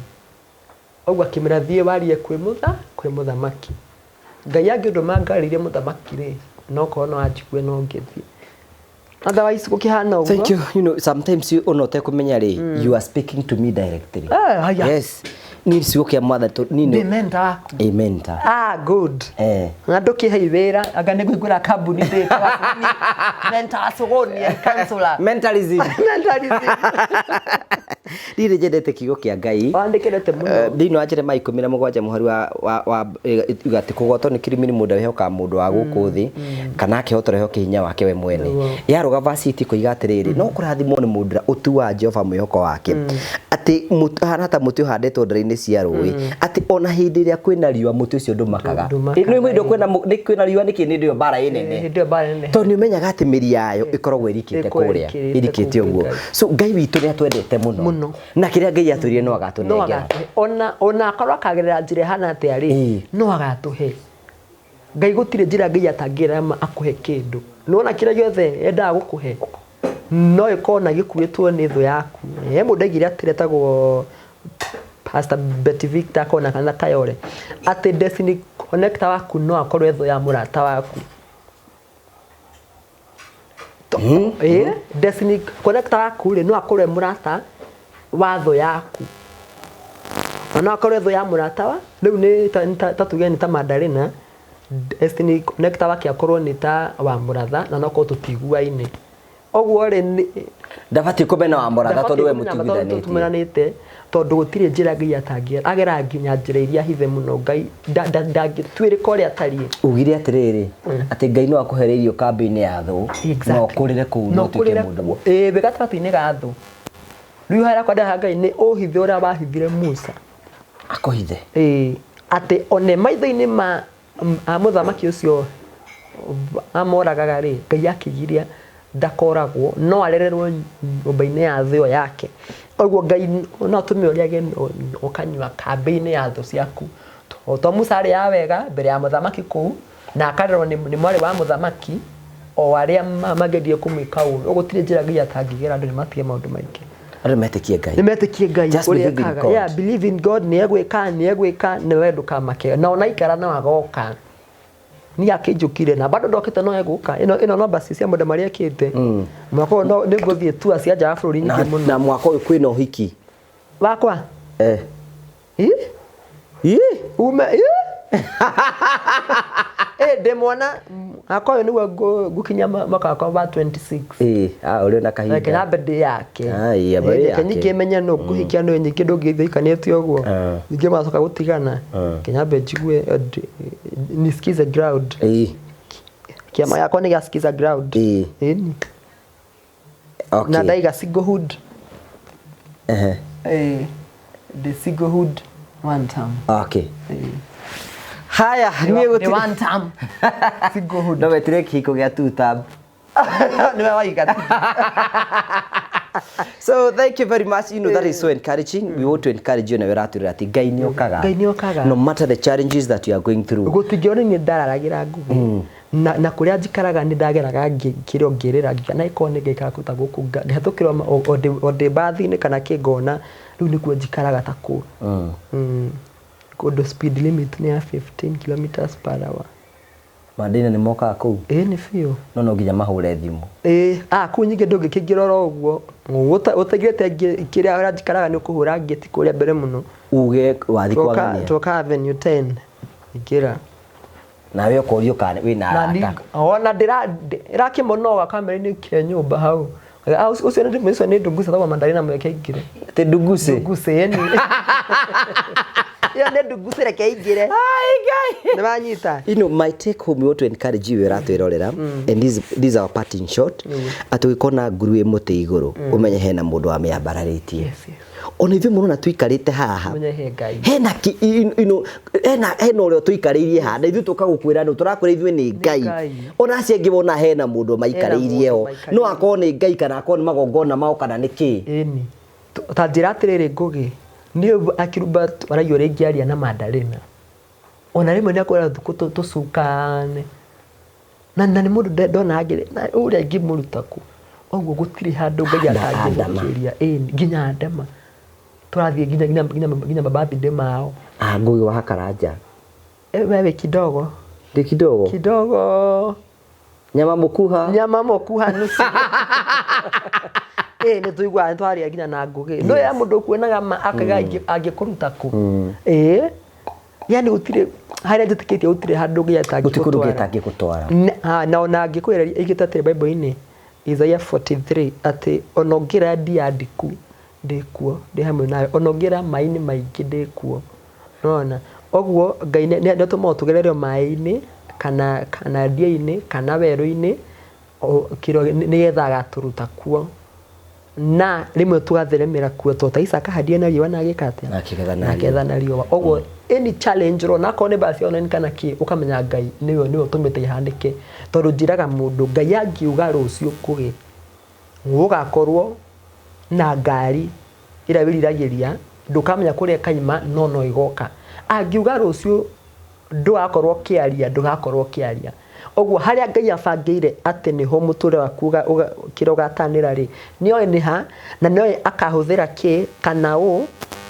Ũguo akĩmwĩra thiĩ warie kwĩ kwĩ mũthamaki. Ngai angĩndũma ngarĩrie mũthamaki rĩ, no korwo no anjigue no ngĩthiĩ. Otherwise gũkĩhana ũguo. Thank you. You know, sometimes you ona ũtekũmenya rĩ, you are speaking to me directly. Eh, haya. Yes. Niĩ ciugo kĩa mwathani tondũ niĩ Ndĩ mentor waku. Ĩ mentor. Ah, good. Eh. Na ndũkĩhei wĩra, anga nĩ kũhingũra kambuni ndĩtwa mentor Sogoni and counselor. Mentalism. Mentalism. Niĩ nĩ nyendete kiugo kĩa Ngai. Wandĩkĩrĩte mũno. Thĩinĩ wa Jeremia 17 mũhari wa iuga atĩ kũgwatwo nĩ kĩrumi nĩ mũndũ wĩhokaga mũndũ wa gũkũ thĩ kana akĩhotwo ehoke hinya wake we mwene. Yarũga verse 8 ĩkoiga atĩrĩrĩ, no kũrathimwo nĩ mũndũ ũrĩa ũtuaga Jehova mwĩhoko wake, atĩ ahana ta mũtĩ ũhandĩtwo ndere-inĩ cia rũĩ, atĩ ona hĩndĩ ĩrĩa kwĩna riũa mũtĩ ũcio ndũmakaga. Ndũmakaga, Nĩ hĩndĩ ĩyo kwĩna riũa nĩkĩ? Nĩ hĩndĩ ĩyo mbara ĩ nene. Hĩndĩ ĩyo mbara nene. Tondũ nĩ ũmenyaga atĩ mĩri yayo ĩkoragwo ĩrikĩte Ĩkoragwo kũrĩa, ĩrikĩrĩte ĩrikĩte kũu ũguo. kwĩ Ngai. So Ngai witũ nĩ atwendete mũno. Mũno. Na kĩrĩa Ngai atwĩrire no No agatũnengera. agatũhe. Ona akorwo akagerera njĩra ĩhana atĩa rĩ, no agatũhe. Ngai gũtirĩ njĩra Ngai atangĩra akũhe kĩndũ. Nĩwona kĩrĩa gĩothe endaga gũkũhe no ĩkorwo na gĩkuĩtwo nĩ thũ yaku. He mũndũ aigire atĩrĩ etagwo Pastor Betty Victor akona kana Kayore atĩ destiny connector waku no akorwo e thũ ya mũrata waku. Destiny connector waku rĩ no akorwo e mũrata wa thũ yaku. Na no akorwo e thũ ya mũrata wa rĩu nĩ ta tuge nĩ ta Mandarina, destiny connector wake akorwo nĩ ta wa mũratha na no akorwo tũtiguaine. Ũguo rĩ ndabatiĩ kũmena wa mũratha tondũ we mũtigithanĩtie. Tũmenanĩte tondũ gũtirĩ njĩra Ngai atangĩera. Ageraga nginya njĩra iria hithe mũno. Ngai ndangĩtuĩrĩka ũrĩa atariĩ. Ugire atĩrĩrĩ, atĩ Ngai no akũhere irio kambĩ-inĩ ya thũ, na ũkũrĩre kũu na ũtuĩke mũndũ. Wĩ gatagatĩ-inĩ ga thũ. Rĩu harĩa kwenda Ngai nĩ ũhithe ũrĩa wahithire Musa. Akũhithe. Atĩ one maitho-inĩ ma mũthamaki ũcio amoragaga rĩ, Ngai akĩgiria ndakoragwo, no arererwo nyũmba-inĩ ya thũ ĩyo yake. Ũguo Ngai no atũme ũrĩage ũkanyua kambĩ-inĩ ya thũ ciaku. To Musa arĩaga wega mbere ya mũthamaki kũu, na akarerwo nĩ mwarĩ wa mũthamaki, o arĩa mangĩendire kũmwĩka ũru. Ũguo gũtirĩ njĩra Ngai atangĩgera andũ nĩ matige maũndũ maingĩ. Andũ metĩkie Ngai. Nĩ metĩkie Ngai. Just believe in God. Yeah, believe in God, nĩ egwĩka, nĩ egwĩka, nĩ we ndũkamake. Na ona aikara no agoka. Niĩ akĩnjũkire na bado ndokĩte no egũka. Ĩno no mbasi cia mũndũ marĩa ekĩte. Mwaka ũyũ no nĩngũthiĩ tour cia nja wa bũrũri nyingĩ mũno. Na mwaka ũyũ kwĩna ũhiki. Wakwa? Ĩ? Ĩ? Ume, ĩ? Ndĩ mwana, mwaka ũyũ nĩguo ngũkinya mwaka wakwa wa 26. Ũrĩ na kahinda. Reke nyambe ndĩ yake. Ĩ, amba wĩ Reke yake. nyingĩ menye nũ ngũhikia nũ, nyingĩ ndũngĩthiĩ ũhikanĩtie ũguo. Nyingĩ magacoka gũtigana. Reke nyambe njigue, nisikize ground. Kĩama gĩakwa nĩ gĩa sikiza ground. Ĩni. Na ndaiga singlehood. The singlehood one term. Haya, niĩ Nĩ gũtirĩ one term. Singlehood. No wetire kĩhiko gĩa two term. Nĩwe waiga. So thank you very much. You know that is so encouraging. We want to encourage you na wĩratwĩra atĩ Ngai nĩ okaga. Ngai nĩ okaga. No matter the challenges that you are going through. Gũtingĩona niĩ ndararagĩra Ngũgĩ. Na kũrĩa njikaraga nĩ ndageraga ngĩkĩrwo ngĩrĩra ngiuga na ĩkorwo nĩ ngaikara kũu ta gũkũ ngĩhetũkĩrwo o ndĩ mbathi-inĩ kana kĩ ngona rĩu nĩkuo njikaraga ta kũu. Kũndũ speed limit nĩ ya 15 kilometers per hour. Mandĩna nĩ mokaga kũu? Ĩĩ nĩ biũ. No no nginya mahũre thimũ. Ĩĩ, kũu nyingĩ ndũngĩkĩingĩra oro ũguo. Ũtaigĩte kĩrĩa ũrĩa njikaraga nĩ ũkũhũra ngĩti kũrĩa mbere mũno. Uge wathiĩ kwa ng'ania. Twoka Avenue 10. Ingĩra. Nawe ũkorio kana wĩna Na arata. ona ndĩrakĩmona kamera-inĩ kĩa nyũmba hau. Ũcio nĩ ũcio nĩ Ndunguce thogora Mandarina mweke aingĩre. Atĩ Ndunguce? Ndunguce, ĩni. Ĩyo nĩ Ndunguce reke aingĩre. Ai, Ngai. Nĩ wanyita? You know, my take home, we want to encourage you ũratwĩrorera, and this is our part in short, atĩ ũngĩkona nguru ĩ mũtĩ igũrũ, ũmenye hena mũndũ wamĩambararĩtie. Yes, yes. Ona ithuĩ mũrona tũikarĩte haha. Ũmenye he Ngai. Hena ki, you know, hena, hena ũrĩa tũikarĩirie haha, na ithuĩ tũka gũkwĩra nũ, tũrakwĩra ithuĩ nĩ Ngai. Ngai. Ona acio angĩ wona hena mũndũ maikarĩirie ho. Hena mũndũ No akorwo nĩ Ngai kana akorwo nĩ magongona mao kana nĩ kĩ. Ĩni. Ta njĩra atĩrĩrĩ Ngũgĩ, niĩ akĩrumba twaragia ũrĩa ingĩaria na Mandarina. Ona rĩmwe nĩ akwĩra thukũ tũcukane. Na nĩ mũndũ ndona angĩ, na ũrĩa ingĩmũruta kũ. Ũguo gũtirĩ handũ Ngai Adama. atangĩmũkĩria. Ĩni, nginya Adama. Tũrathiĩ nginya mabirthday mao. Ngũgĩ wa Karanja. Wewe kidogo. Ndĩ kidogo? Kidogo. Nyama mũkuha. Nyama mũkuha nusu. Nĩ tũiguaga nĩ twaria nginya na Ngũgĩ. No ya mũndũ ũkuonaga ma akauga angĩkũruta kũ. Yani gũtirĩ harĩa njĩtĩkĩtie gũtirĩ handũ Ngai atangĩgũtwara. Gũtirĩ kũndũ Ngai atangĩgũtwara. Na ona angĩkwĩra ĩgĩte atĩrĩ Bible-inĩ, Isaiah 43 atĩ ona ũngĩra ndia ndiku Ndĩ kuo, ndĩ hamwe nawe, ona ũngĩra maĩ-inĩ maingĩ ndĩ kuo. Nĩwona? Ũguo Ngai nĩ atũmaga tũgererio maĩ-inĩ kana ndia-inĩ kana werũ-inĩ nĩgetha agatũruta kuo. Na rĩmwe tũgatheremera kuo to ta Isaka ahandire na riũa na agĩka atĩa? Na akĩgetha na Akĩgetha na riũa. Ũguo any challenge ũrona akorwo nĩ mbara cia online kana kĩ, ũkamenya Ngai nĩwe ũtũmĩte ihanĩke. Tondũ njĩraga mũndũ Ngai angiuga rũciũ kũgĩ gũgakorwo na ngari ĩrĩa wĩriragĩria, ndũkamenya kũrĩa ĩkaima no no ĩgoka. Angiuga rũciũ ndũgakorwo ũkĩaria, ndũgakorwo ũkĩaria. Ũguo harĩa Ngai abangĩire atĩ nĩho mũtũrĩre waku kĩrĩa ũgatanĩra rĩ, nĩoĩ nĩ ha na nĩoĩ akahũthĩra kĩ kana ũ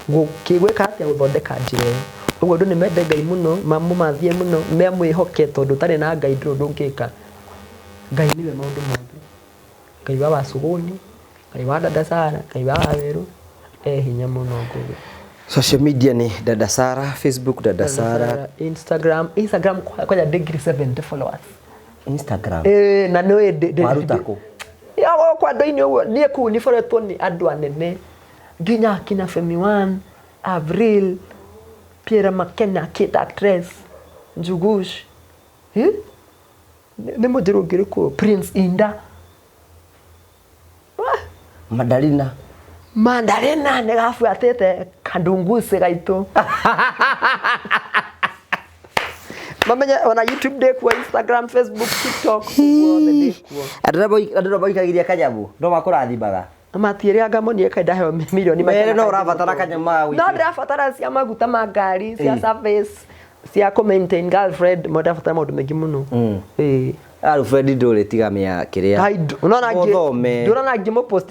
gwĩka atĩa gũthondeka njĩra ĩyo. Ũguo andũ nĩ mende Ngai mũno, mamũmathie mũno, mamwĩhoke tondũ ũtarĩ na Ngai ndũrĩ ũndũ ũngĩka. Ngai nĩwe maũndũ mothe. Ngai wa Wacũgũni, Ngai wa Dada Sarah, Ngai wa Wawerũ, e hinya mũno Ngũgĩ. Social media nĩ Dada Sarah, Facebook Dada Sarah. Instagram, Instagram kwanja ndĩ ngiri 70 followers. Instagram. Ĩĩ, na nĩ ndĩ Waruta kũ? Ya gũkũ andũ-inĩ ũguo, niĩ kũu nĩ boretwo nĩ andũ anene nginya akina Femi One, Avril, Pierre Makena, Kate Actress, Njugush. Eh? Nĩ mũnjĩrũ ũngĩ ũrĩkũ? Prince Inda. Mandarina. Mandarina nĩ gabuatĩte kandunguci gaitũ. Mamenye ona YouTube ndĩkuo, Instagram, Facebook, TikTok, guothe ndĩkuo. Andũ no maikagĩria kanyamũ, no makũrathimaga. Matiĩrĩanga monire kaĩ ndaheo milioni Mere no ũrabatara kanyamũ ga No gũikia. ndĩrabatara cia maguta ma ngari, cia service, cia kũ maintain girlfriend, mo ndĩrabatara maũndũ maingĩ mũno. Ĩĩ. Alfred ndũrĩ tiga mĩa kĩrĩa. Kai unaona Ũthome. ndũrona ngĩmũpost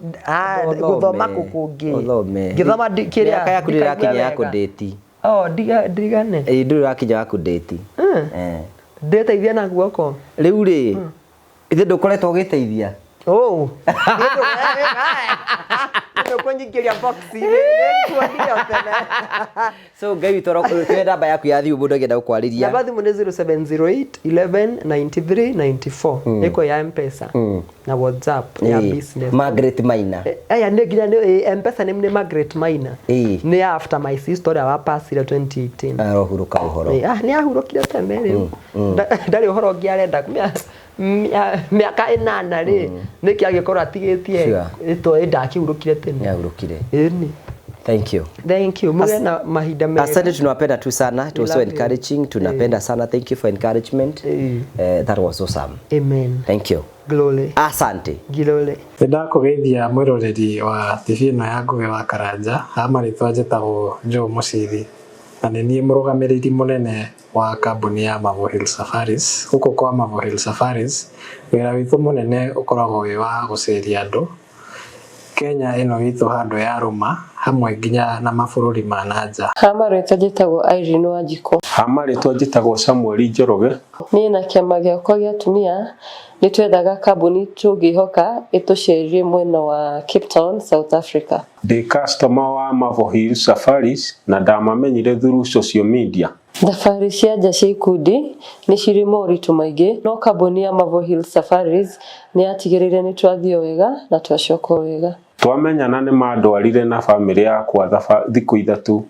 gũthoma kũkũngĩ. Ũthome. Ngĩthoma kĩrĩa Mĩaka yaku ndikaigua ndĩrakinya ya wega. kũndĩti. Oh, ndigane. Ĩĩ ndũrĩ ũrakinya wa kũndĩti. Eh. Ndĩteithia na guoko. Rĩu rĩ, ithe ndũkoretwo ũgĩteithia? Oh. Nĩũkũnyingĩria box-inĩ, nĩnguonire o tene. So Ngai witũ twĩre namba yaku ya thimũ mũndũ angĩenda gũkwarĩria. Namba thimũ nĩ 0708 11 93 94. Ĩko ya M-Pesa na WhatsApp ya business. Margaret Maina. Aya nĩ nginya nĩ M-Pesa nĩ Margaret Maina. Ĩĩ. Nĩ after my sister ũrĩa wapacire 2018. Arohurũka ũhoro. Nĩ ahurũkire tene rĩu. Ndarĩ ũhoro ũngĩ arenda. Mĩaka 8 rĩ, nĩkĩ angĩkorwo atigĩtie ĩtwa ndakĩhurũkire tene. Nĩahurũkire. Ĩni. Thank you. Thank you. Muwe na mahinda mega. Asante, tunawapenda tu sana. It was so love you. encouraging. Tunapenda sana. Thank you for encouragement. That was awesome. Amen. Thank you. Glory. Asante. Glory. Nĩ ndakũgeithia mwĩroreri wa TV ĩno ya Ngũgĩ wa Karanja, ha marĩtwa njĩtagwo Joe Mũciri, na nĩ niĩ mũrũgamĩrĩri mũnene wa kambuni ya Marvel Hill Safaris. Gũkũ kwa Marvel Hill Safaris, wĩra witũ mũnene ũkoragwo wĩ wa gũceria andũ Kenya ĩno itũ handũ ya rũma hamwe nginya na mabũrũri ma na nja. Ha marĩtwa njĩtagwo Irene Wanjikũ. Ha marĩtwa njĩtagwo Samuel Njoroge. Niĩ na kĩama gĩakwa gĩa atumia nĩ twethaga kambuni tũngĩhoka ĩtũcerie mwena wa Cape Town, South Africa. Ndĩ customer wa Marvel Hill Safaris na ndamamenyire through social media. Thabarĩ cia nja cia ikundi nĩ cirĩ moritũ maingĩ, no kambuni ya Marvel Hill Safaris nĩ yatigĩrĩire nĩ twathiĩ wega na twacoka wega. Twamenyana nĩ mandwarire na bamĩrĩ yakwa thikũ 3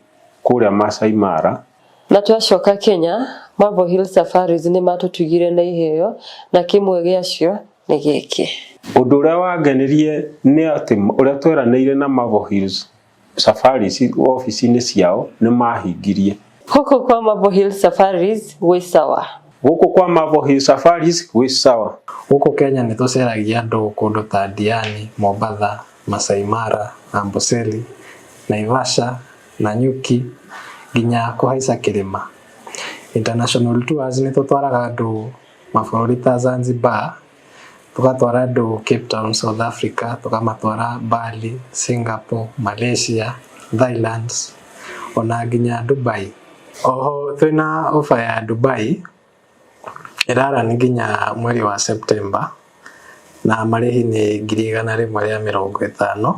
kũrĩa Masai Mara. Na twacoka Kenya, Marvel Hill Safaris nĩ matũtugire na iheo na kĩmwe gĩacio nĩ gĩkĩ. Ũndũ ũrĩa wangenirie nĩ atĩ ũrĩa tweranĩire na Marvel Hills Safaris obici-inĩ ciao nĩ mahingirie. Gũkũ kwa Marvel Hill Safaris gwĩ sawa. Gũkũ kwa Marvel Hill Safaris gwĩ sawa. Gũkũ Kenya nĩ tũceragia andũ kũndũ ta Diani, Mombatha, Masai Mara, Amboseli, Naivasha, Nanyuki nginya kũhaica kĩrĩma. International tours nĩ tũtwaraga andũ mabũrũri ta Zanzibar, tũgatwara andũ Cape Town, South Africa, tũkamatwara Bali, Singapore, Malaysia, Thailand ona nginya Dubai. Oho twĩna offer ya Dubai ĩrarani nginya mweri wa September na marĩhi nĩ 150,000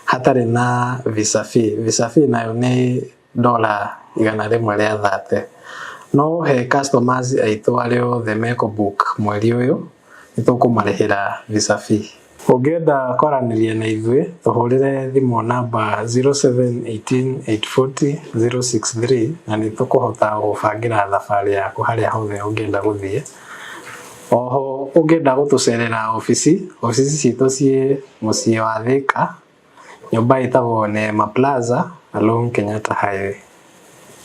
hatarĩ na visa fee. Visa fee nayo nĩ $130. No he customers aitũ arĩa othe mekũbook mweri ũyũ nĩ tũkũmarĩhĩra visa fee. Ũngĩenda kwaranĩria na ithuĩ tũhũrĩre thimũ namba 0718840063 na nĩ tũkũhota gũbangĩra thabarĩ yaku harĩa hothe ũngĩenda gũthiĩ. Oho ũngĩenda gũtũcerera obici, obici citũ ciĩ mũciĩ wa Thika, nyũmba ĩtagwo Neema Plaza along Kenyatta Highway.